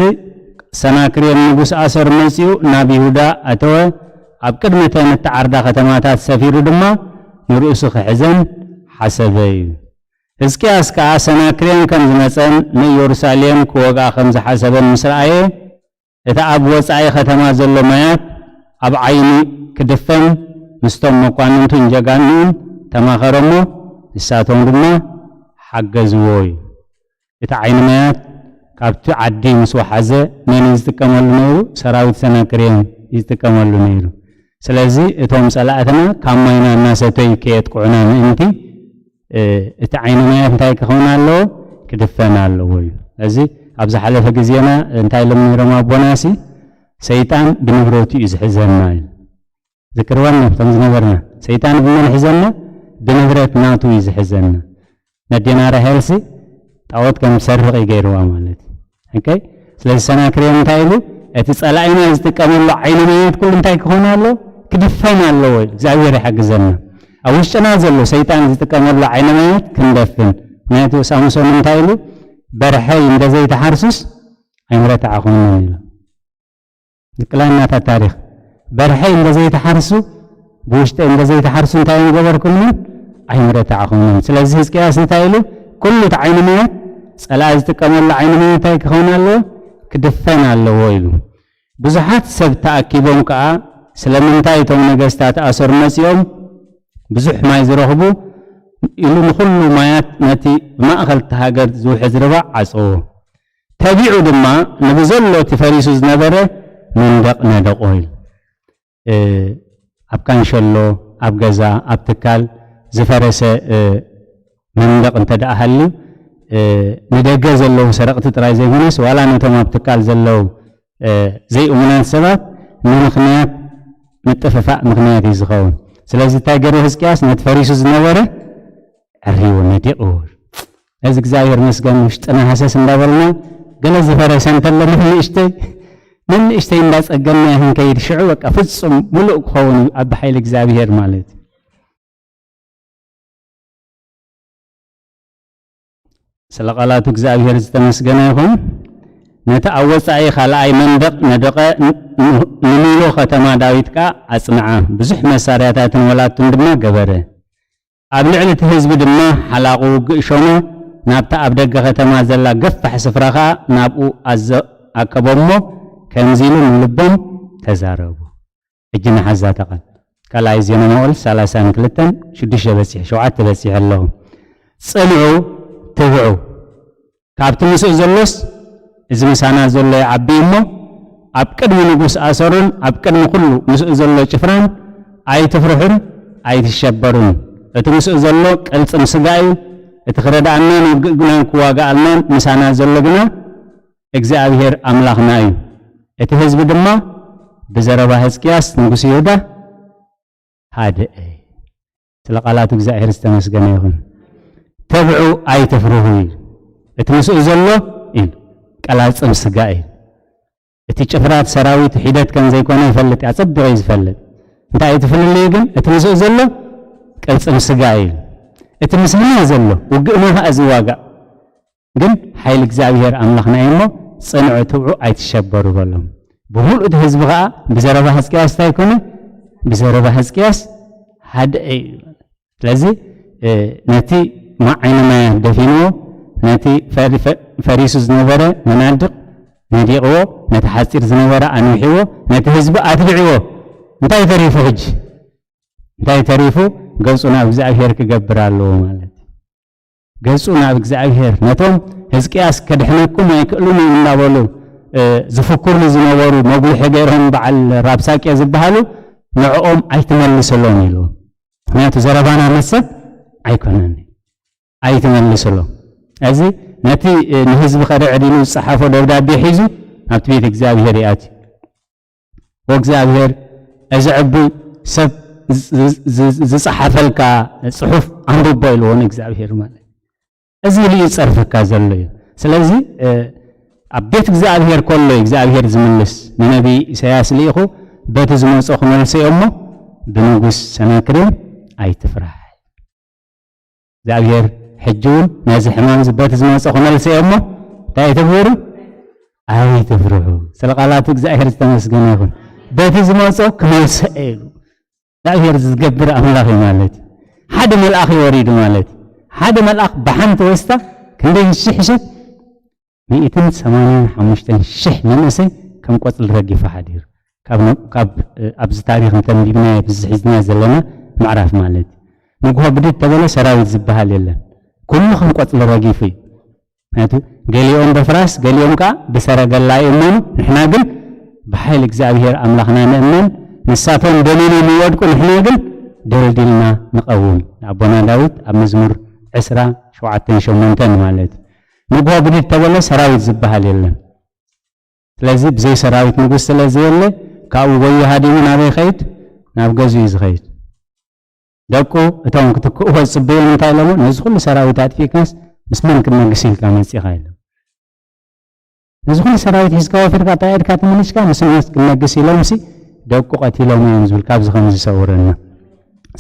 ሰናክሬም ንጉስ ኣሰር መጺኡ ናብ ይሁዳ ኣተወ። ኣብ ቅድሚ እተን እተዓርዳ ከተማታት ሰፊሩ ድማ ንርእሱ ክሕዘን ሓሰበ እዩ። ህዝቅያስ ከኣ ሰናክሬም ከም ዝመጸን ንኢየሩሳሌም ክወግኣ ከም ዝሓሰበን ምስ ረኣየ፣ እቲ ኣብ ወጻኢ ከተማ ዘሎ ማያት ኣብ ዓይኒ ክድፈን ምስቶም መኳንንቱን ጀጋኑኡን ተማኸረሞ፣ ንሳቶም ድማ ሓገዝዎ እዩ። እቲ ዓይኒ ማያት ካብቲ ዓዲ ምስ ወሓዘ መን እዩ ዝጥቀመሉ ነይሩ? ሰራዊት ሰናክሬም እዩ ዝጥቀመሉ ነይሩ። ስለዚ እቶም ጸላእትና ካብ ማይና እናሰተዩ ከየጥቅዑና ምእንቲ እቲ ዓይኒ ማያት እንታይ ክኸውን ኣለዎ? ክድፈን ኣለዎ እዩ። እዚ ኣብ ዝሓለፈ ግዜና እንታይ ኢሎም ነይሮም ኣቦናሲ? ሰይጣን ብንብረቱ እዩ ዝሕዘና እዩ። ዝክርወን ነፍቶም ዝነበርና ሰይጣን ብመን ሕዘና? ብንብረት ናቱ እዩ ዝሕዘና። ነዴና ራሄልሲ ጣዖት ከም ትሰርቕ እዩ ገይርዋ ማለት እዩ። ኦኬ? ስለዚ ሰናክሬም እንታይ ኢሉ? እቲ ጸላኢና ዝጥቀመሉ ዓይኒ ማያት ኩሉ እንታይ ክኾን ኣለዎ? ክድፈን ኣለዎ። እግዚኣብሔር ይሓግዘና። ኣብ ውሽጥና ዘሎ ሰይጣን ዝጥቀመሉ ዓይኒ ማያት ክንደፍን። ምክንያቱ ሳምሶን እንታይ ኢሉ? በርሐይ እንደ ዘይተሓርሱስ ኣይምረታዕኹምን ኢሉ። ዝቅላናታ ታሪኽ በርሐይ እንደ ዘይተሓርሱ ብውሽጠይ እንደ ዘይተሓርሱ እንታይ ኣይምገበርኩምን ኣይምረታዕኹምን። ስለዚ ህዝቅያስ እንታይ ኢሉ? ኩሉ እቲ ዓይኒ ማያት ጸላኢ ዝጥቀመሉ ዓይኒ ማያት እንታይ ክኸውን ኣለዎ? ክድፈን ኣለዎ ኢሉ። ብዙሓት ሰብ ተኣኪቦም ከኣ ስለምንታይ እቶም ነገስታት ኣሰር መጺኦም ብዙሕ ማይ ዝረኽቡ ኢሉ ንኹሉ ማያት ነቲ ብማእኸል እታ ሃገር ዝውሕዝ ርባ ዓጸዎ። ተቢዑ ድማ ንብዘሎ እቲ ፈሪሱ ዝነበረ መንደቕ ነደቖ ኢሉ። ኣብ ካንሸሎ፣ ኣብ ገዛ፣ ኣብ ትካል ዝፈረሰ መንደቕ እንተ ደኣ ሃልዩ ንደገ ዘለዉ ሰረቕቲ ጥራይ ዘይኮነስ ዋላ ነቶም ኣብ ትካል ዘለዉ ዘይእሙናት ሰባት ንምኽንያት ምጥፍፋእ ምኽንያት እዩ ዝኸውን። ስለዚ እንታይ ገይሩ ህዝቅያስ ነቲ ፈሪሱ ዝነበረ ዕርይዎ ነዲቕዎ። ነዚ እግዚኣብሔር መስገን ውሽጥና ሃሰስ እንዳበልና ገለ ዝፈረሰ እንተሎ ንንእሽተይ ንንእሽተይ እንዳጸገንና ክንከይድ ሽዑ በቃ ፍጹም ምሉእ ክኸውን እዩ ኣብ ሓይሊ እግዚኣብሔር ማለት እዩ። ስለ ቃላቱ እግዚኣብሔር ዝተመስገነ ይኹን። ነቲ ኣብ ወጻኢ ካልኣይ መንደቕ ነደቐ፣ ንሚሎ ከተማ ዳዊት ከኣ ኣጽንዓ። ብዙሕ መሳርያታትን ወላቱን ድማ ገበረ። ኣብ ልዕሊ እቲ ህዝቢ ድማ ሓላቑ ውግእ ሾመ። ናብታ ኣብ ደገ ከተማ ዘላ ገፋሕ ስፍራ ኸኣ ናብኡ ኣዘ-፣ ኣከቦም እሞ ከምዚ ኢሉ ንልቦም ተዛረቡ። ሕጂ ንሓዛ እታ ቃል። ካልኣይ ዜና መዋዕል ሰላሳን ክልተን ሽዱሽተ በጺሐ፣ ሸውዓተ በጺሐ ኣለኹ። ጽንዑ፣ ትብዑ። ካብቲ ምስኡ ዘሎስ፣ እዚ ምሳና ዘሎ ይዓቢ እሞ፣ ኣብ ቅድሚ ንጉስ ኣሰሩን ኣብ ቅድሚ ኩሉ ምስኡ ዘሎ ጭፍራን ኣይትፍርሑን ኣይትሸበሩን። እቲ ምስኡ ዘሎ ቅልጽም ስጋ እዩ። እቲ ክረድኣናን ውግእ ግናን ክዋግኣልናን ምሳና ዘሎ ግና እግዚኣብሔር ኣምላኽና እዩ። እቲ ህዝቢ ድማ ብዘረባ ህዝቅያስ ንጉስ ይሁዳ ሃደአ። ስለ ቃላቱ እግዚኣብሔር ዝተመስገነ ይኹን። ተብዑ ኣይትፍርሁ እዩ። እቲ ምስኡ ዘሎ እዩ፣ ቀላጽም ስጋ እዩ። እቲ ጭፍራት ሰራዊት ሒደት ከም ዘይኮነ ይፈልጥ፣ ኣጸቢቑ እዩ ዝፈልጥ። እንታይ እዩ እቲ ፍልልዩ ግን? እቲ ምስኡ ዘሎ ቅልጽም ስጋ እዩ። እቲ ምሳና ዘሎ ውግእና ኸኣ ዝዋጋእ ግን ሓይሊ እግዚኣብሔር ኣምላኽና እዩ እሞ፣ ጽንዑ ትብዑ ኣይትሸበሩ በሎም። ብምሉእ እቲ ህዝቢ ኸኣ ብዘረባ ህዝቅያስ እንታይ ኮነ? ብዘረባ ህዝቅያስ ሃደአ እዩ። ስለዚ፣ እ፣ ነቲ ማ-፣ ዓይኒ ማያት ደፊንዎ፣ ነቲ ፈሪ-፣ ፈ-፣ ፈሪሱ ዝነበረ መናድቕ ነዲቕዎ፣ ነቲ ሓጺር ዝነበረ ኣንዊሕዎ፣ ነቲ ህዝቢ ኣትብዕዎ። እንታይ ተሪፉ ሕጂ? እንታይ ተሪፉ? ገጹ ናብ እግዚኣብሔር ክገብር ኣለዎ ማለት እዩ። ገጹ ናብ እግዚኣብሔር፣ ነቶም ህዝቅያስ ከድሕነኩም ኣይክእሉን እዩ እናበሉ፣ እ፣ ዝፍክሩ ዝነበሩ መጉልሒ ገይሮም በዓል ራብሳቄ ዝበሃሉ ንዕኦም ኣይትመልስሎም ኢሉ። ምክንያቱ ዘረባና መሰብ ኣይኮነን። ኣይትመልስሎም። እዚ ነቲ፣ እ፣ ንህዝቢ ከድዕድ ኢሉ ዝጸሓፎ ደብዳቤ ሒዙ ናብቲ ቤት እግዚኣብሔር ይኣትዩ። ወእግዚኣብሔር፣ እዚ ዕቡይ ሰብ ዝ-፣ ዝ-፣ ዝ-፣ ዝጸሓፈልካ ጽሑፍ ኣንብቦ ኢልዎ ንእግዚኣብሔር ማለት። እዚ ኢሉ እዩ ዝጸርፈካ ዘሎ እዩ። ስለዚ፣ እ፣ ኣብ ቤት እግዚኣብሔር ከሎ እዩ እግዚኣብሔር ዝምልስ። ንነቢ ኢሳያስ ልኢኹ በቲ ዝመጾ ክመልሶ እዮ እሞ ብንጉስ ሰናክሬም ኣይትፍራሕ። እግዚኣብሔር ሕጂ እውን ነዚ ሕማም እዚ በቲ ዝመጾ ክመልሶ እዮ እሞ እንታይ ኣይትግበሩ? ኣይትፍርሑ። ስለ ቃላቱ እግዚኣብሔር ዝተመስገነ ይኹን። በቲ ዝመጾ ክመልሶ እየ ኢሉ። እግዚኣብሔር ዝገብር ኣምላኽ እዩ ማለት እዩ። ሓደ መልኣኽ እዩ ወሪዱ ማለት እዩ። ሓደ መልኣኽ ብሓንቲ ወስታ ክንደይ ሽሕ ሸት? ሚእትን ሰማንያን ሓሙሽተን ሽሕ መንእሰይ ከም ቆጽሊ ረጊፉ ሓዲሩ። ካብ ነ-፣ ካብ፣ እ፣ ኣብዚ ታሪኽ እንተንቢብናዮ፣ ኣብዚ ሒዝናዮ ዘለና ምዕራፍ ማለት እዩ። ንግሆ ብድድ ተበለ ሰራዊት ዝበሃል የለን። ኩሉ ከም ቆጽሊ ረጊፉ እዩ። ምክንያቱ ገሊኦም በፍራስ፣ ገሊኦም ከኣ ብሰረገላ ይእመኑ። ንሕና ግን ብሓይሊ እግዚኣብሔር ኣምላኽና ንእመን። ንሳቶም ደኒኖም ይወድቁ፣ ንሕና ግን ደልዲልና ንቐውም። ንኣቦና ዳዊት ኣብ መዝሙር ዕስራ ሸውዓተን ሸሞንተን ማለት እዩ። ንግሆ ብድድ ተበለ ሰራዊት ዝበሃል የለን። ስለዚ ብዘይ ሰራዊት ንጉስ ስለ ዘየለ ካብኡ ጎዩ ሃዲሙ ናበይ ኸይድ? ናብ ገዝኡ እዩ ዝኸይድ። ደቁ እቶም ክትክእዎ ዝጽበዮም እንታይ ኢሎሞ? ነዚ ኩሉ ሰራዊት ኣጥፊእካስ ምስ መን ክንነግስ ኢልካ መጺኻ ኢሎም። ነዚ ኩሉ ሰራዊት ሒዝካ ወፊርካ እንታይ ኢድካ ተመሊስካ? ምስ መን ክንነግስ ኢሎምሲ ደቁ ቀቲሎም እዮም ዝብል። ካብዚ ከም ዝሰውረና።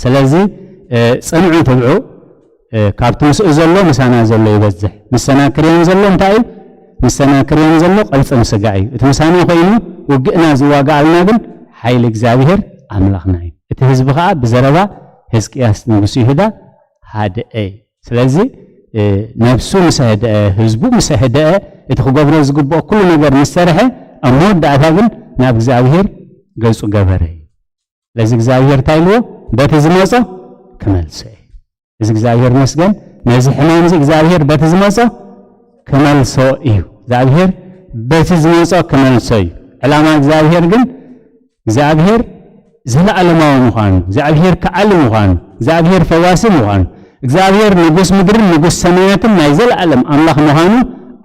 ስለዚ፣ እ፣ ጽንዑ ትብዑ፣ እ፣ ካብቲ ምስኡ ዘሎ ምሳና ዘሎ ይበዝሕ። ምስ ሰናክሬም ዘሎ እንታይ እዩ? ምስ ሰናክሬም ዘሎ ቅልጽም ስጋ እዩ። እቲ ምሳና ኮይኑ ውግእና ዝዋጋኣልና ግን ሓይሊ እግዚኣብሔር ኣምላኽና እዩ። እቲ ህዝቢ ኸኣ ብዘረባ ህዝቅያስ ንጉስ ይሁዳ ሃደአ እዩ። ስለዚ፣ እ፣ ነብሱ ምስ ኣህደአ፣ ህዝቡ ምስ ኣህደአ፣ እቲ ክገብሮ ዝግብኦ ኩሉ ነገር ምስ ሰርሐ፣ ኣብ መወዳእታ ግን ናብ እግዚኣብሔር ገጹ ገበረ እዩ። ስለዚ እግዚኣብሔር እንታይ ኢልዎ? በቲ ዝመጾ ክመልሶ እዩ። እዚ እግዚኣብሔር ይመስገን። ነዚ ሕማም እዚ እግዚኣብሔር በቲ ዝመጾ ክመልሶ እዩ። እግዚኣብሔር በቲ ዝመጾ ክመልሶ እዩ። ዕላማ እግዚኣብሔር ግን እግዚኣብሔር ዘለኣለማዊ ምዃኑ፣ እግዚኣብሔር ከኣሊ ምዃኑ፣ እግዚኣብሔር ፈዋሲ ምዃኑ፣ እግዚኣብሔር ንጉስ ምድርን ንጉስ ሰማያትን ናይ ዘለኣለም ኣምላኽ ምዃኑ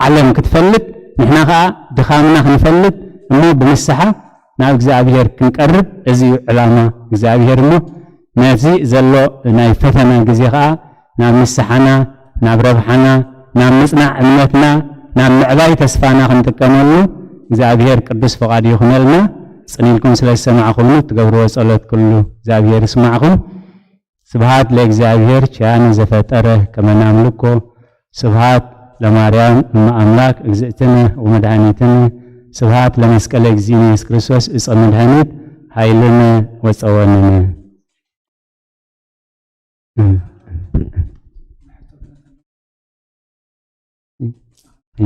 ዓለም ክትፈልጥ፣ ንሕና ኸኣ ድኻምና ክንፈልጥ እሞ ብንስሓ ናብ እግዚኣብሔር ክንቀርብ፣ እዚ እዩ ዕላማ እግዚኣብሔር። እሞ ነዚ ዘሎ ናይ ፈተና ግዜ ኸኣ ናብ ንስሓና፣ ናብ ረብሓና፣ ናብ ምጽናዕ እምነትና፣ ናብ ምዕባይ ተስፋና ክንጥቀመሉ እግዚኣብሔር ቅዱስ ፍቓዱ ይኹነልና። ጽን ኢልኩም ስለ ዝሰማዕኹምኒ፣ እትገብርዎ ጸሎት ኩሉ እግዚኣብሔር ይስማዕኹም። ስብሐት ለእግዚኣብሔር ኪያነ ዘፈጠረ ከመ ናምልኮ። ስብሐት ለማርያም እመ ኣምላክ እግዝእትነ ወመድኃኒትነ። ስብሐት ለመስቀለ እግዚእነ ኢየሱስ ክርስቶስ እፀ መድኃኒት ኃይልነ ወፀወንነ።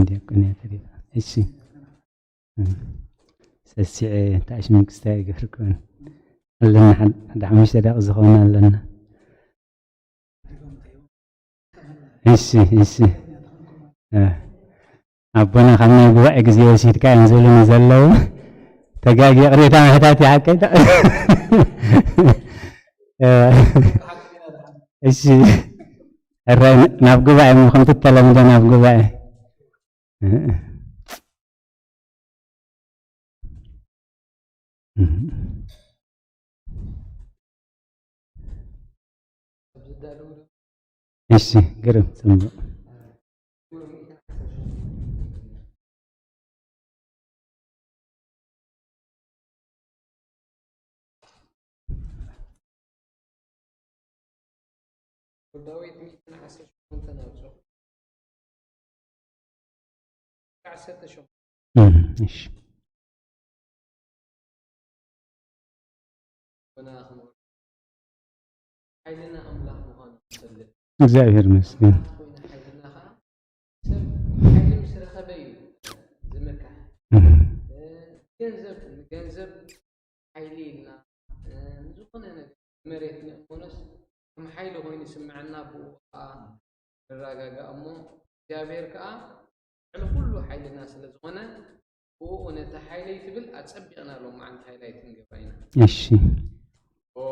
ዲያቆን እያ ተሪፋ። እሺ። ሰሲዐ ታሽ መንግስታ ይገብርኩን ኣለና። ሓደ ሓሙሽተ ደቂቕ ዝኾነ ኣለና። እሺ፣ እሺ። ኣቦና ካብ ናይ ጉባኤ ግዜ ወሲድካ እዮም ዝብሉኒ ዘለዉ። ተጋጊ ይቕሬታ ምሕታት ይሓቀይ። እሺ። ሕራይ ናብ ጉባኤ እሞ ከምቲ እተለምደ ናብ ጉባኤ። እሺ፣ ግርም ጽምዶ። ዳዊት ሚእትን ዓሰርተ ሸሞንተ ናብጾ ዓሰርተ ሸሞንተ። እሺ። ሓይልና ኣምላኽ ምዃኑ ንፈልጥ። እግዚኣብሔር ይመስገን። ኣምላኽ ኮይኑ ሓይልና ኸዓ ሰብ ሓይሊ ምስ ረኸበ እዩ ዝምካሕ። ገንዘብ፣ ገንዘብ ሓይሊ ኢልና፣ ንዝኾነ ነገር መሬት ንእመኖስ ከም ሓይሊ ኮይኑ ይስምዐና፣ ብኡ ኸዓ ንረጋጋእ እሞ እግዚኣብሔር ከኣ ልዕሊ ኩሉ ሓይልና ስለ ዝኾነ ብኡ ነታ ሓይለይ ትብል ኣጸቢቕና ሎማዓንቲ ሃይላይት ክንገብራ ኢና። እሺ። ኦ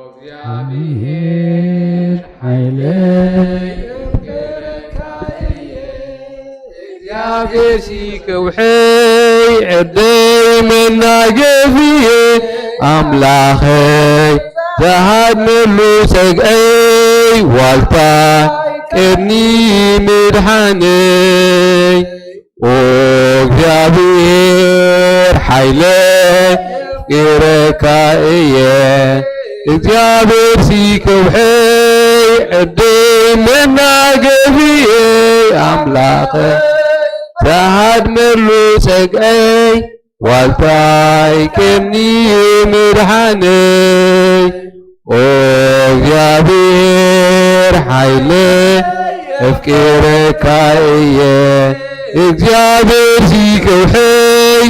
እግዚኣብሔር ሓይለይ እፍቅረካ እየ፣ እግዚኣብሔር ሲከውሐይ ዕደይ መናገፍየ ኣምላኸይ ዝሃድመሉ ጸግዐይ ዋልታ ቅድሚ ምድሓነይ። ኦ እግዚኣብሔር ሓይለይ ኣፍቅረካ እየ፣ እግዚኣብሔር ሲከውሐይ ዕደይ መናገፍየ ኣምላኸ ዝሃድመሉ ጸግዐይ ዋልታይ ቅድሚ ምድሓነይ። ኦ እግዚኣብሔር ሓይለ እፍቅረካ እየ፣ እግዚኣብሔር ሲከውሐይ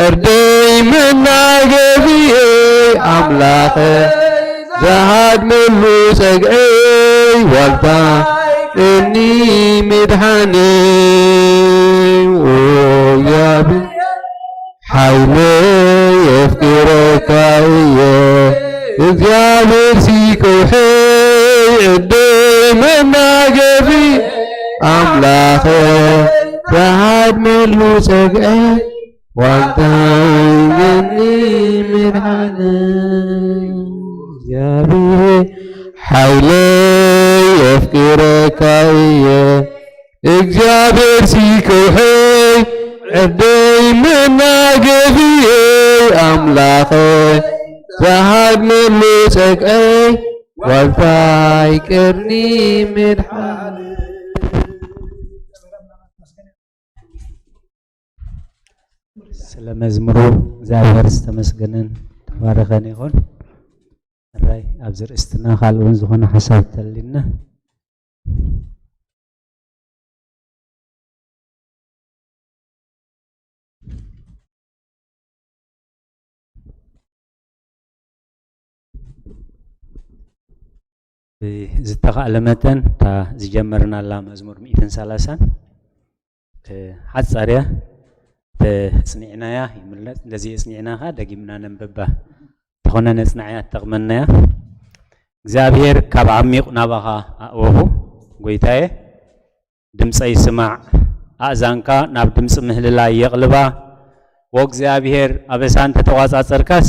ዕርደይ መናገፍየ ኣምላኸ ዝሃድመሉ ጸግዐይ ዋልታ ቅድሚ ምድሓነይ። ኦ እግዚኣብሔር ሓይለይ የፍቅረካ እየ እግዚኣብሔር ሲከውሐይ ዕደይ መናገፊ ኣምላኸ ተሃድመሉ ጸግዐ ዋልታይ ገኒ ምድሓነ እግዚኣብሔር ሓይለይ የፍቅረካ እየ እግዚኣብሔር ሲከውሐይ ዕደይ መናገፍየይ ኣምላኸ ዝሃድመሉ ጸግዐይ ዋልታይ ቅርኒ ምድሓን። ስለ መዝሙሩ እግዚኣብሔር ዝተመስገነን ተባረኸን ይኹን። ሕራይ ኣብዚ ርእስትና ካልእ እውን ዝኾነ ሓሳብ ተልና። ብዝተኻእለ መጠን እታ ዝጀመርናላ መዝሙር ሚእትን ሰላሳን ሓጻር እያ። ተጽኒዕናያ ይምለጥ፣ እንደዚ የጽኒዕና ኸኣ ደጊምና ነንብባ። ተኾነ ነጽናዕያ ትጠቕመናያ። እግዚኣብሔር ካብ ዓሚቕ ናባኻ ኣእወኹ፣ ጐይታየ፣ ድምጸይ ስማዕ፣ ኣእዛንካ ናብ ድምጺ ምህልላይ የቕልባ። ዎ እግዚኣብሔር፣ ኣበሳ እንተ ተቋጻጸርካስ፣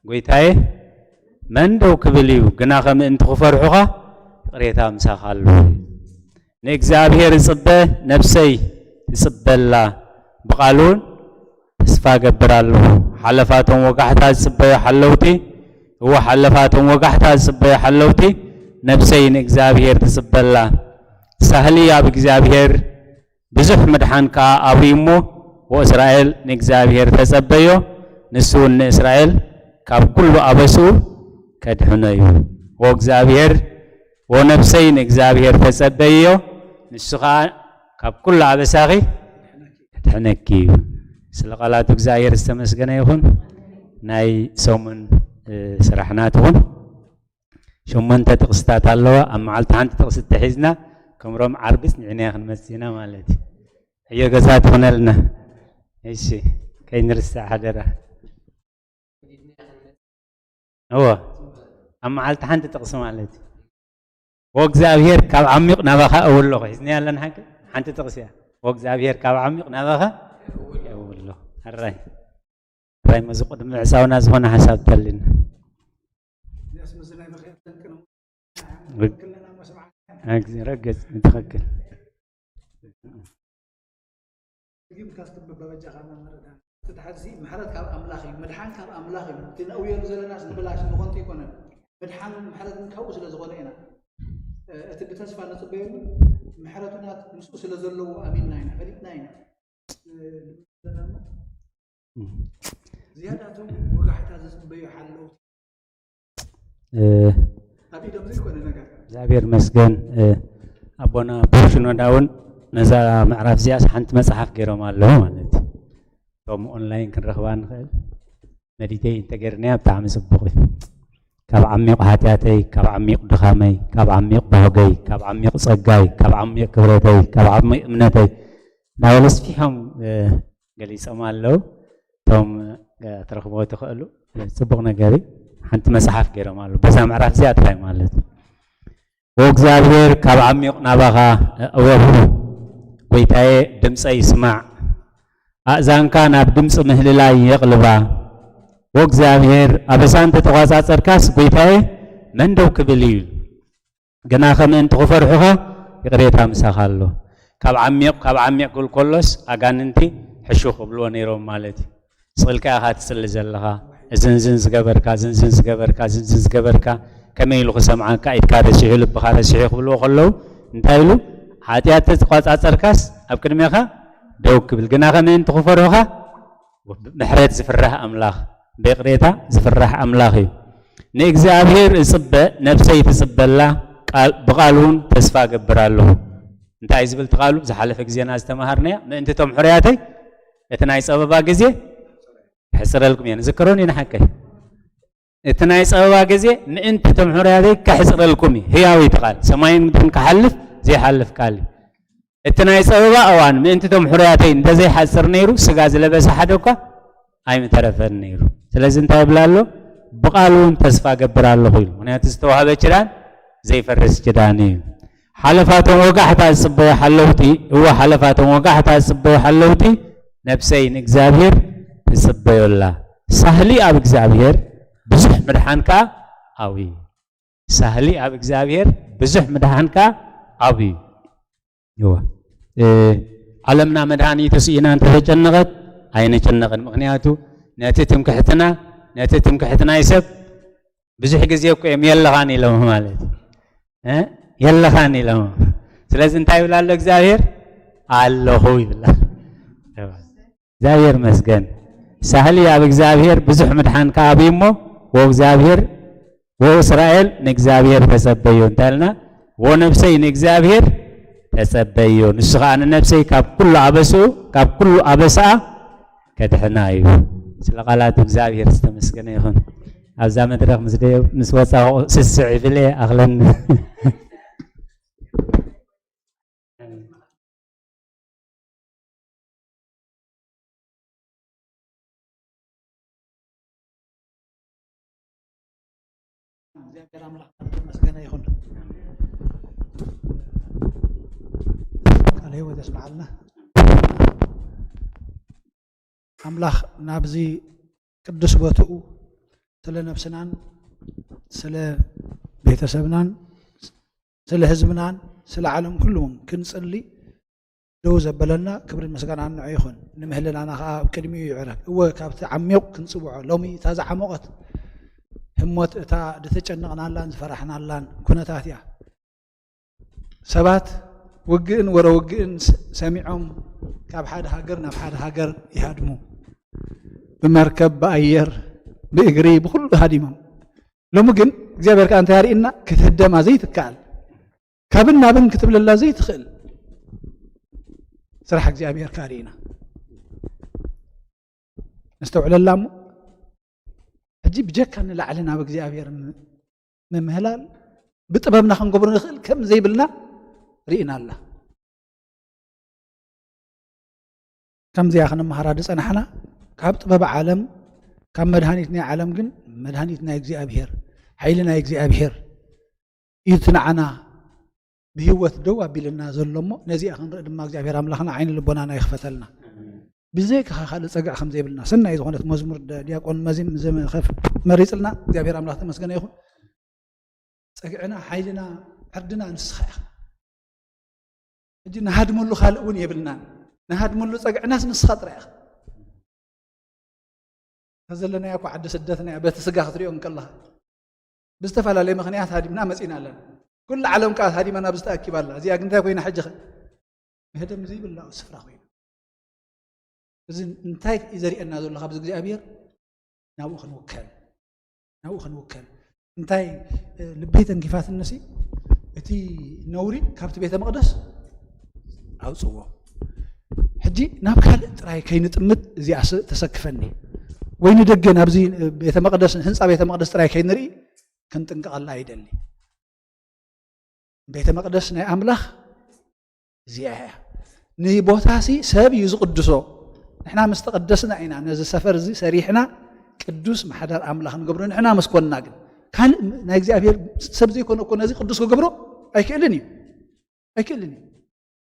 ጐይታየ፣ መን ደው ክብል እዩ? ግናኸ ምእንቲ ክፈርሑኻ፣ ይቕሬታ ምሳኻ ኣሎ። ንእግዚኣብሔር እጽበ፣ ነፍሰይ ትጽበላ፣ ብቓሉ እውን ተስፋ እገብር ኣለኹ። ሓለፋቶም ወጋሕታ ዝጽበዩ ሓለውቲ፣ እወ፣ ሓለፋቶም ወጋሕታ ዝጽበዩ ሓለውቲ፣ ነፍሰይ ንእግዚኣብሔር ትጽበላ። ሳህሊ ኣብ እግዚኣብሔር፣ ብዙሕ ምድሓን ከኣ ኣብዩ እሞ፣ ወእስራኤል ንእግዚኣብሔር ተጸበዮ፣ ንሱ እውን ንእስራኤል ካብ ኩሉ ኣበስኡ ከድሕኖ እዩ። ወእግዚኣብሔር፣ ወነፍሰይ ንእግዚኣብሔር ተጸበይዮ፣ ንሱ ኸኣ ካብ ኩሉ ኣበሳኺ ድሕነኪ እዩ። ስለ ቃላቱ እግዚኣብሔር ዝተመስገነ ይኹን። ናይ ሰሙን፣ እ፣ ስራሕና ትኹን ሸሞንተ ጥቕስታት ኣለዋ። ኣብ መዓልቲ ሓንቲ ጥቕሲ ተሒዝና ከም ሮም ዓርቢ ጽኒዕናዮ ክንመጽእ ኢና ማለት እዩ። ዕዮ ገዛ ትኹነልና። እሺ፣ ከይንርስዕ ሓደራ። እዎ፣ ኣብ መዓልቲ ሓንቲ ጥቕሲ ማለት እዩ። ወእግዚኣብሔር ካብ ዓሚቕ ናባኻ እውለኹ። ሒዝናያ ኣለና ሓቂ? ሓንቲ ጥቕሲ እያ። ወእግዚኣብሔር ካብ ዓሚቕ ናባኻ እውለኹ። ሕራይ። ሕራይ፣ መዚ ቅድሚ ምዕጻውና ዝኾነ ሓሳብ ተልና። ረግጽ፣ ትኽክል። ደጊምካ ክትንብብ በጃኻ መምህርና። እቲ ድሓር እዚ ምሕረት ካብ ኣምላኽ እዩ፣ ምድሓን ካብ ኣምላኽ እዩ። እቲ ነእውየሉ ዘለናስ ንብላሽ ንኾንቱ ኣይኮነን። ምድሓን ምሕረትን ካብኡ ስለ ዝኾነ ኢና፣ እ፣ እቲ ብተስፋ ንጽበየሉ ምሕረቱ ናት ምስኡ ስለ ዘለዎ ኣሚንና ኢና፣ ፈሊጥና ኢና። እ፣ ዝያዳ እቶም ወጋሕታ ዝጽበዩ ሓለውቲ እ፣ ኣብ ኢዶም ዘይኮነ ነገር። እግዚኣብሔር ይመስገን። እ፣ ኣቦና ቡር ሽኖዳ እውን ነዛ ምዕራፍ እዚኣስ ሓንቲ መጽሓፍ ገይሮም ኣለዉ ማለት እዩ። እቶም ኦንላይን ክንረኽባ ንኽእል መዲቴት እንተገይርናያ ብጣዕሚ ጽቡቕ እዩ። ካብ ዓሚቕ ሓጢኣተይ፣ ካብ ዓሚቕ ድኻመይ፣ ካብ ዓሚቕ ባህገይ፣ ካብ ዓሚቕ ጸጋይ፣ ካብ ዓሚቕ ክብረተይ፣ ካብ ዓሚቕ እምነተይ እናበለ ኣስፊሖም፣ እ፣ ገሊጾም ኣለዉ። እቶም፣ እ፣ ትረኽብዎ ትኽእሉ፣ እ፣ ጽቡቕ ነገር እዩ። ሓንቲ መጽሓፍ ገይሮም ኣለዉ። በዛ ምዕራፍ እዚኣ ጥራይ ማለት እዩ። "ወእግዚኣብሔር ካብ ዓሚቕ ናባኻ እወሁ፣ ጐይታየ ድምጸይ ስማዕ፣ ኣእዛንካ ናብ ድምጺ ምህልላይ የቕልባ። ወእግዚኣብሔር ኣበሳ እንተተቋጻጸርካስ ጐይታየ መን ደው ክብል እዩ?" ግናኸ ምእንቲ ክፈርሑኻ ይቕሬታ ምሳኻ ኣሎ። ካብ ዓሚቕ፣ ካብ ዓሚቕ ክብል ከሎስ ኣጋንንቲ ሕሹ ክብልዎ ነይሮም ማለት እዩ። ስቕ ኢልካ ኢኻ ትጽሊ ዘለኻ። ዝንዝን ዝገበርካ፣ ዝንዝን ዝገበርካ፣ ዝንዝን ዝገበርካ፣ ከመይ ኢሉ ክሰምዓካ? ኢድካ ረሲሑ፣ ልብኻ ረሲሑ ክብልዎ ከለዉ እንታይ ኢሉ? ሓጢኣት ተዝቋጻጸርካስ ኣብ ቅድሜኻ ደው ክብል። ግናኸ ምእንቲ ክፈርሑኻ ምሕረት ዝፍራሕ ኣምላኽ፣ ብይቕሬታ ዝፍራሕ ኣምላኽ እዩ። "ንእግዚኣብሔር እጽበ፣ ነፍሰይ ትጽበላ፣ ቃል-፣ ብቓሉ እውን ተስፋ እገብር ኣለኹ።" እንታይ እዩ ዝብል እቲ ቃሉ? ዝሓለፈ ግዜና ዝተመሃርናዮ፣ "ምእንቲ እቶም ሕሩያተይ እቲ ናይ ጸበባ ግዜ ክሕጽረልኩም እየ።" ንዝክሮን እዩ ንሓቀይ። "እቲ ናይ ጸበባ ግዜ ምእንቲ እቶም ሕሩያተይ ከሕጽረልኩም እዩ።" ህያው እዩ እቲ ቃል። ሰማይን ምድርን ክሓልፍ ዘይሓልፍ ቃል እዩ። እቲ ናይ ጸበባ እዋን ምእንቲ እቶም ሕሩያተይ እንተዘይሓጽር ነይሩ፣ ስጋ ዝለበሰ ሓደ እኳ ኣይምተረፈን ነይሩ። ስለዚ እንታይ ይብል ኣሎ? "ብቓሉ እውን ተስፋ እገብር ኣለኹ" ኢሉ። ምኽንያቱ ዝተዋህበ ኪዳን ዘይፈርስ ኪዳን እዩ። ሓለፋቶም ወጋሕታ ዝጽበዩ ሓለውቲ፣ እወ፣ ሓለፋቶም ወጋሕታ ዝጽበዩ ሓለውቲ፣ ነብሰይ ንእግዚኣብሔር ትጽበዮ ኣላ። ሳህሊ ኣብ እግዚኣብሔር ብዙሕ ምድሓን ከኣ ኣብዩ። ሳህሊ ኣብ እግዚኣብሔር ብዙሕ ምድሓን ከኣ ኣብዩ። እወ። እ፣ ዓለምና መድሃኒቱ ስኢና እንተተጨነቐት ኣይንጭነቕን። ምኽንያቱ ነቲ ትምክሕትና፣ ነቲ ትምክሕቲ ናይ ሰብ ብዙሕ ግዜ እኮ እዮም የለኻን ኢሎም ማለት። እ? የለኻን ኢሎም። ስለዚ እንታይ ይብል ኣሎ እግዚኣብሔር? ኣለኹ ይብል። እግዚኣብሔር መስገን። ሳህሊ ኣብ እግዚኣብሔር ብዙሕ ምድሓን ከኣ ኣብዩ እሞ፣ ወእግዚኣብሔር፣ ወእስራኤል ንእግዚኣብሔር ተጸበዩ። እንታይ ኢልና? ወነፍሰይ ንእግዚኣብሔር ተጸበዩ። ንሱ ከኣ ንነፍሰይ ካብ ኩሉ ኣበስኡ፣ ካብ ኩሉ ኣበስኣ ከድሕና እዩ። ስለ ቃላቱ እግዚኣብሔር ዝተመስገነ ይኹን። ኣብዛ መድረኽ ምስ ደየብ፣ ምስ ወጻኹ ስስዕ ይብል እየ፣ ኣኽለኒ። እግዚኣብሔር ኣምላኽ ዝተመስገነ ይኹን። ቃለ ሕይወት የስምዓልና። ኣምላኽ ናብዚ ቅዱስ ቦትኡ ስለ ነብስናን ስለ ቤተሰብናን ስለ ህዝብናን ስለ ዓለም ኩሉ እውን ክንጽሊ ደው ዘበለና ክብርን ምስጋናን ንዑ ይኹን። ንምህልላና ከኣ ኣብ ቅድሚኡ ይዕረግ። እወ፣ ካብቲ ዓሚቕ ክንጽውዖ፣ ሎሚ እታ ዝዓሞቐት ህሞት እታ ዝተጨነቕናላን ዝፈራሕናላን ኩነታት እያ። ሰባት ውግእን ወረ ውግእን ስ-፣ ሰሚዖም ካብ ሓደ ሃገር ናብ ሓደ ሃገር ይሃድሙ። ብመርከብ፣ ብኣየር፣ ብእግሪ፣ ብኹሉ ሃዲሞም። ሎሚ ግን እግዚኣብሔር ከኣ እንታይ ኣርእየና? ክትህደማ ዘይትከኣል፣ ካብን ናብን ክትብለላ ዘይትኽእል ስራሕ እግዚኣብሔር ከኣ ርኢና። ኣስተውዕለላ እሞ፣ ሕጂ ብጀካ ንላዕሊ ናብ እግዚኣብሔር ም-፣ ምምህላል ብጥበብና ክንገብሮ ንኽእል ከም ዘይብልና ርኢና ኣላ። ከምዚኣ ክንመሃራ ዝጸናሕና፣ ካብ ጥበብ ዓለም፣ ካብ መድሃኒት ናይ ዓለም ግን፣ መድሃኒት ናይ እግዚኣብሔር፣ ሓይሊ ናይ እግዚኣብሔር እዩ እቲ ንዓና ብህይወት ደው ኣቢልና ዘሎ እሞ፣ ነዚኣ ክንርኢ ድማ እግዚኣብሔር ኣምላኽና ዓይኒ ልቦናና ይኽፈተልና። ብዘይካ ካልእ ጸግዒ ከም ዘይብልና፣ ሰናይ ዝኾነት መዝሙር ደ-፣ ዲያቆን መዚም ዘመ-፣ ከፍ-፣ መሪጽልና፣ እግዚኣብሔር ኣምላኽ ተመስገነ ይኹን። ጸግዕና፣ ሓይልና፣ ዕርድና ንስኻ ኢኻ። ሕጂ ንሃድመሉ ካልእ እውን የብልናን። ንሃድመሉ ጸግዕናስ ንስኻ ጥራይ ኢኻ። እታ ዘለናያ እኮ ዓዲ ስደትና እያ፣ በቲ ስጋ ክትሪኦ እንከለኻ። ብዝተፈላለየ ምኽንያት ሃዲምና መጺና ኣለና። ኩሉ ዓለም ከኣ ሃዲማ ናብዚ ተኣኪባ ኣላ። እዚኣ ግን እንታይ ኮይና ሕጂ ኸ? መህደም ዘይብላ ስፍራ ኮይና። እዚ እንታይ እዩ ዘርእየና ዘሎ? ካብዚ እግዚኣብሔር ናብኡ ክንውከል፣ ናብኡ ክንውከል። እንታይ፣ እ፣ ልበይ ተንኪፋትንሲ፣ እቲ ነውሪ ካብቲ ቤተ መቕደስ ኣውጽዎ። ሕጂ ናብ ካልእ ጥራይ ከይንጥምት እዚኣስ ተሰክፈኒ። ወይ ንደገ ናብዚ፣ እ፣ ቤተ መቕደስ፣ ህንጻ ቤተ መቕደስ ጥራይ ከይንርኢ ክንጥንቀቐላ ይደሊ። ቤተ መቕደስ ናይ ኣምላኽ እዚኣ እያ። ንቦታሲ ሰብ እዩ ዝቕድሶ። ንሕና ምስ ተቐደስና ኢና ነዚ ሰፈር እዚ ሰሪሕና ቅዱስ ማሕደር ኣምላኽ ንገብሮ። ንሕና ምስ ኮንና ግን፣ ካልእ ናይ እግዚኣብሔር ሰብ ዘይኮነ እኮ ነዚ ቅዱስ ክገብሮ ኣይክእልን እዩ። ኣይክእልን እዩ።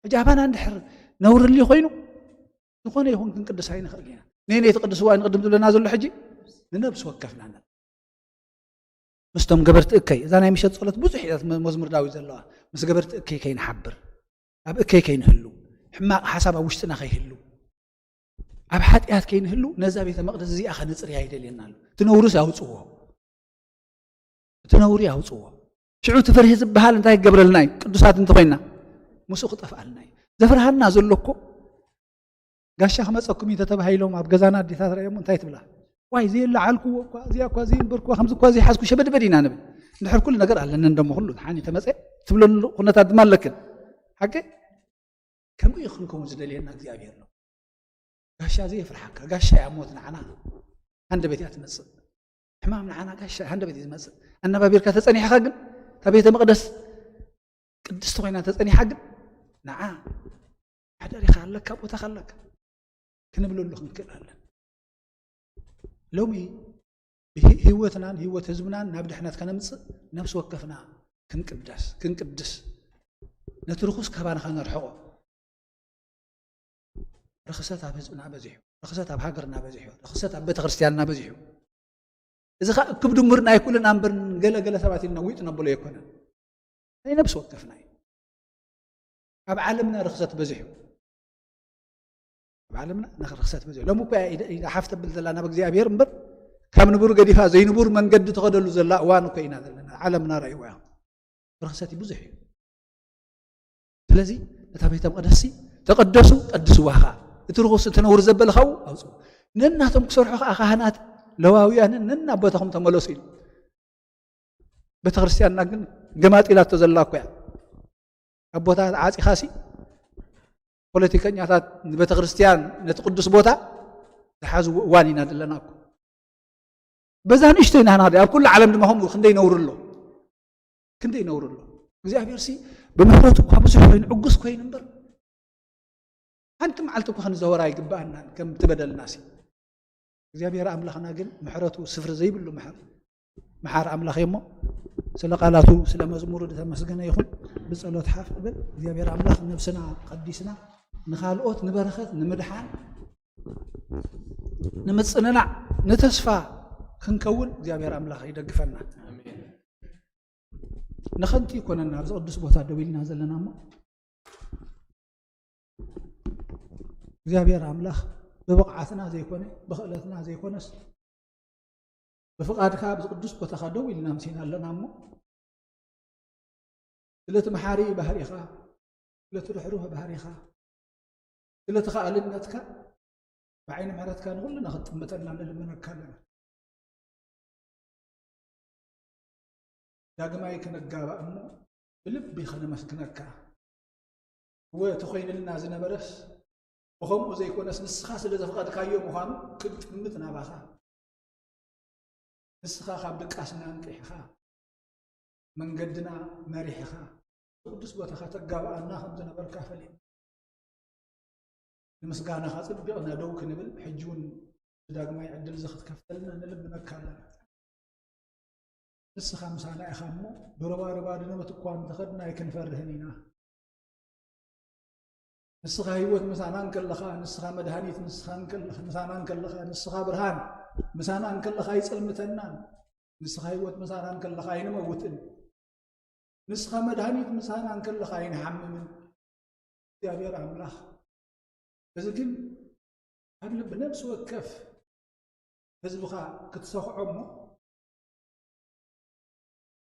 ሕጂ ኣባና እንድሕር ነውሪ ኣልዩ ኮይኑ፣ ዝኾነ ይኹን ክንቅድስ ኣይንኽእል ኢና። ነየነይቲ ቅድስዋ ንቕድም ዝብለና ዘሎ ሕጂ ንነብሲ ወከፍና ንርኢ። ምስቶም ገበርቲ እከይ፣ እዛ ናይ ምሸት ጸሎት ብዙሕ እያ መ-፣ መዝሙር ዳዊት ዘለዋ። ምስ ገበርቲ እከይ ከይንሓብር፣ ኣብ እከይ ከይንህሉ፣ ሕማቕ ሓሳብ ኣብ ውሽጥና ከይህሉ፣ ኣብ ሓጢኣት ከይንህሉ፣ ነዛ ቤተ መቕደስ እዚኣ ከነጽርያ ይደልየና ኣሎ። እቲ ነውርስ ኣውጽዎ። እቲ ነውሪ ኣውጽዎ። ሽዑ እቲ ፍርሂ ዝበሃል እንታይ ክገብረልና እዩ? ቅዱሳት እንተኾይንና ምስኡ ክጠፍኣልና እዩ። ዘፍርሃና ዘሎ እኮ፣ ጋሻ ክመጸኩም እዩ ተተባሂሎም ኣብ ገዛና ኣዴታት ራእዮም እንታይ ትብላ? ዋይ፣ ዘየለዓልክዎ እኳ፣ እዚኣ እኳ ዘይንበርክዋ፣ ከምዚ እኳ ዘይሓዝኩ ሸበድበድ ኢና ንብል። እንድሕር ኩሉ ነገር ኣለኒ እንደሞ ኩሉ ሓኒ ተመጸ ትብለሉ ኩነታት ድማ ኣለክን። ሓቂ? ከምኡ እዩ ክንከውን ዝደልየና እግዚኣብሔር ነው። ጋሻ ዘየፍርሓካ፣ ጋሻ እያ ሞት ንዓና። ሃንደበት እያ ትመጽእ። ሕማም ንዓና ጋሻ ሃንደበት እዩ ዝመጽእ። ኣነባቢርካ ተጸኒሕካ ግን፣ እታ ቤተ መቕደስ ቅድስቲ ኮይና ተጸኒሓ ግን፣ ንዓ ሓደሪኻ ኣለካ፣ ቦታኻ ኣለካ ክንብለሉ ክንክእል ኣለና። ሎሚ ብሂ-፣ ህይወትናን ህይወት ህዝብናን ናብ ድሕነት ከነምጽእ ነፍሲ ወከፍና ክንቅደስ፣ ክንቅድስ፣ ነቲ ርኹስ ካባና ከነርሕቖ። ርኽሰት ኣብ ህዝብና በዚሑ፣ ርኽሰት ኣብ ሃገርና በዚሑ፣ ርኽሰት ኣብ ቤተክርስትያንና በዚሑ። እዚ ኸኣ እክብ ድምር ናይ ኩልና እምበር ገለ ገለ ሰባት ኢልና ዊጥ ነብሎ ኣይኮነን። ናይ ነብሲ ወከፍና እዩ። ኣብ ዓለምና ርኽሰት በዚሑ። ኣብ ዓለምና ርኽሰት በዚሑ። ሎሚ እኮ እያ ኢዳ፣ ኢዳ ሓፍ ተብል ዘላ ናብ እግዚኣብሔር እምበር፣ ካብ ንቡር ገዲፋ ዘይንቡር መንገዲ ትኸደሉ ዘላ እዋን እኮ ኢና ዘለና። ዓለምና ረእይዋ ኢኹም። ርኽሰት እዩ፣ ብዙሕ እዩ። ስለዚ ነታ ቤተ መቕደስሲ ተቐደሱ፣ ቀድስዋ ኸኣ። እቲ ርኹስ፣ እቲ ነውሪ ዘበለ ካብኡ ኣውጽኡ። ነናቶም ክሰርሑ ኸኣ ካህናት፣ ለዋውያንን ነናብ ቦታኹም ተመለሱ ኢሉ። ቤተ ክርስቲያንና ግን ገማጢላቶ ዘላ እኮ እያ። ኣቦታት ዓጺኻሲ ፖለቲከኛታት ንቤተ ክርስቲያን ነቲ ቅዱስ ቦታ ዝሓዝዎ እዋን ኢና ዘለና እኮ። በዛ ንእሽተይ ናህና ኣብ ኩሉ ዓለም ድማ ከምኡ ክንደይ ነውሪ ኣሎ። ክንደይ ነውሪ ኣሎ። እግዚኣብሔር ሲ ብምሕረቱ እኳ ብዙሕ ኮይኑ ዕጉስ ኮይኑ እምበር ሓንቲ መዓልቲ እኳ ክንዘወር ኣይግብኣናን ከም ትበደልና ሲ። እግዚኣብሔር ኣምላኽና ግን ምሕረቱ ስፍሪ ዘይብሉ ምሕር-፣ መሓር ኣምላኽ እዩሞ ስለ ቃላቱ ስለ መዝሙሩ ዝተመስገነ ይኹን። ብጸሎት ሓፍ እብል። እግዚኣብሔር ኣምላኽ ነብስና ቀዲስና ንኻልኦት ንበረኸት ንምድሓን ንምጽንናዕ ንተስፋ ክንከውን እግዚኣብሔር ኣምላኽ ይደግፈና። ንኸንቲ ይኮነና ኣብዚ ቅዱስ ቦታ ደው ኢልና ዘለና እሞ እግዚኣብሔር ኣምላኽ ብብቕዓትና ዘይኮነ ብኽእለትና ዘይኮነስ ብፍቓድካ ኣብዚ ቅዱስ ቦታኻ ደው ኢልና ምሲና ኣለና እሞ ስለቲ መሓሪ ባህሪኻ ስለቲ ርሕሩህ ባህሪኻ ስለቲ ከኣልነትካ ብዓይኒ ምሕረትካ ንኹልና ክትጥምተና ንልምነካ ኣለና። ዳግማይ ክንጋባእ እሞ ብልቢ ከነመስግነካ። እወ፣ እቲ ኮይንልና ዝነበረስ ብኸምኡ ዘይኮነስ ንስኻ ስለ ዘፍቐድካዮ ምዃኑ ክጥምት ናባኻ። ንስኻ ካብ ድቃስና ኣንቂሕኻ፣ መንገድና መሪሕኻ፣ ቅዱስ ቦታኻ ተጋብኣና ከም ዝነበርካ ፈሊጥና። ንምስጋናኻ ጽቢቕና ደው ክንብል፣ ሕጂ እውን ብዳግማይ ዕድል እዚ ክትከፍተልና ንልምነካ ኣለና። ንስኻ ምሳና ኢኻ እሞ፣ ብሩባሩባ ድንመት እኳ እንተኸድና ኣይክንፈርህን ኢና። ንስኻ ህይወት ምሳና እንከለኻ፣ ንስኻ መድሃኒት ምሳኻ እንከለኻ፣ ምሳና እንከለኻ፣ ንስኻ ብርሃን ምሳና እንከለኻ ኣይጸልምተናን። ንስኻ ህይወት ምሳና እንከለኻ ኣይንመውትን። ንስኻ መድሃኒት ምሳና እንከለኻ ኣይንሓምምን። እግዚኣብሔር ኣምላኽ፣ እዚ ግን ኣብ ልቢ ነፍሲ ወከፍ ህዝብኻ ክትሰኽዖ እሞ፣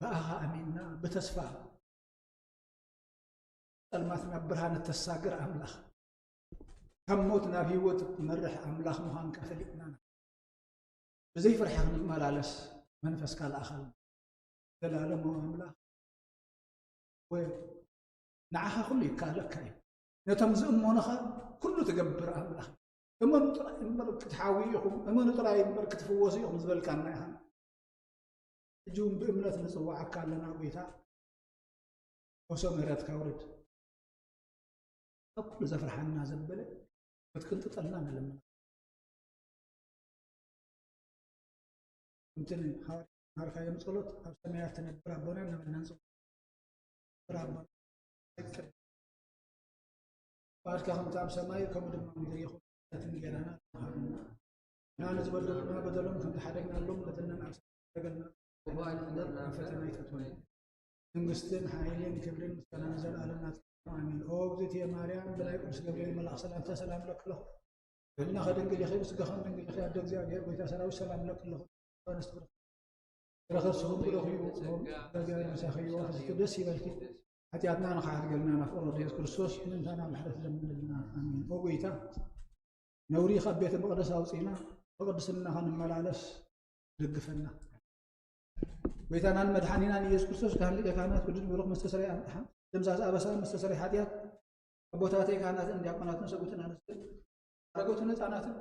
ብኣኻ ኣሚንና ብተስፋ ጸልማት ናብ ብርሃን እተሳግር ኣምላኽ፣ ካብ ሞት ናብ ህይወት እትመርሕ ኣምላኽ ምዃንካ ፈሊጥና ኢና። ብዘይ ፍርሒ ክንመላለስ መንፈስካ ለኣኸልና። ዘላለማዊ ኣምላኽ ወይ ንዓኻ ኩሉ ይከኣለካ እዩ። ነቶም ዝእመኑኻ ኩሉ ትገብር ኣምላኽ። እመኑ ጥራይ እምበር ክትሓውዩ ኢኹም፣ እመኑ ጥራይ እምበር ክትፍወሱ ኢኹም ዝበልካና ኢኻ። ሕጂ እውን ብእምነት ንጽውዓካ ኣለና ጎይታ። ወሶ ምህረትካ ውርድ። ካብ ኩሉ ዘፍርሓና ዘበለ ክትቅንጥጠልና ንልምና። ከምቲ ንሃዋርያ ማርካዮም ጸሎት ኣብ ሰማያት ትነብር ኣቦና እናበልና ንጽውዕ። ክብር ኣቦና። ፍቓድካ ከምቲ ኣብ ሰማይ ከምኡ ድማ ኣብ ምድሪ ይኹን። ዕለታዊ እንጌራና ሃበና። ንዓና ዝበደሉና በደሎም ከም ዝሓደግናሎም በደልና ንዓና ይሓደገልና። ናብ ፈተና ኣይተእትወና። መንግስትን ሓይልን ክብርን ምስጋናን ንዘለኣለም ናትካ እዩ። ኣሜን። ኦ እግዝእትየ ማርያም፣ ብናይ ቅዱስ ገብርኤል መልኣኽ ሰላምታ ሰላም እብለኪ ኣለኹ። ብህልናኺ ድንግል ኢኺ፣ ብስጋኺ ድንግል ኢኺ። ኣደ እግዚኣብሔር፣ ጎይታ ሰራዊት፣ ሰላም እብለኪ ኣለኹ። ኣንስቲ ብሩኽቲ ፍረ ከርስኺ ብሩኽ እዩ። ኦ እግዚኣብሔር ምሳኺ እዩ። ዋሕስቲ ደስ ይበልኪ። ሓጢኣትና ንኽሓድገልና ናብ ፍቕሪ ወዲ ኢየሱስ ክርስቶስ ምእንታና ምሕረት ለምንልና። ኣሜን። ኦ ጎይታ፣ ነውሪ ካብ ቤተ መቕደስ ኣውፂእና ብቅድስና ክንመላለስ ደግፈና። ጎይታናን መድሓኒናን ኢየሱስ ክርስቶስ፣ ካህን ሊቀ ካህናት ቅዱስ ብሩኽ፣ መስተስረይ ኣምጥሓ፣ ደምሳስ ኣበሳ፣ መስተስረይ ሓጢኣት፣ ኣቦታተይ ካህናትን ዲያቆናትን ሰብኡትን ኣንስትን፣ ኣረገቱን ህፃናትን፣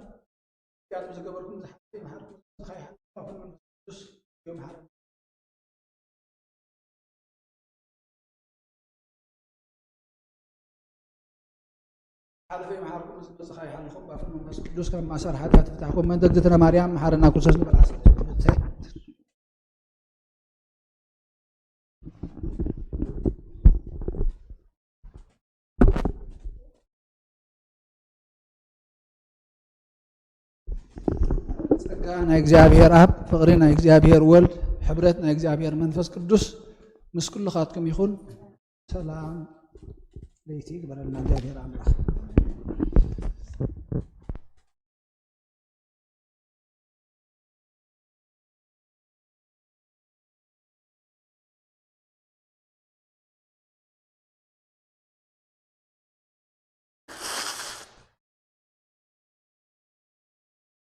ሓጢኣት ዝገበርኩም ዝሓፍይ መሓርኩም፣ ንስኻ ይሓልፍ፣ ኣፉን መንፈስ ቅዱስ ይምሓረና። ሓለፈ ይምሓርኩም፣ ምስ መጽኻ ይሓልኹም፣ ባፍን መንፈስ ቅዱስ ካብ ማእሰር ሓጢኣት ይፍታሕኩም። ምእንተ እግዝእትነ ማርያም፣ መሓረና ክርስቶስ ንበል ዓሰርተ ክልተ። ጸጋ ናይ እግዚኣብሔር ኣብ፣ ፍቕሪ ናይ እግዚኣብሔር ወልድ፣ ሕብረት ናይ እግዚኣብሔር መንፈስ ቅዱስ ምስ ኩልኻትኩም ይኹን። ሰላም ለይቲ ይግበረልና እግዚኣብሔር ኣምላኽ።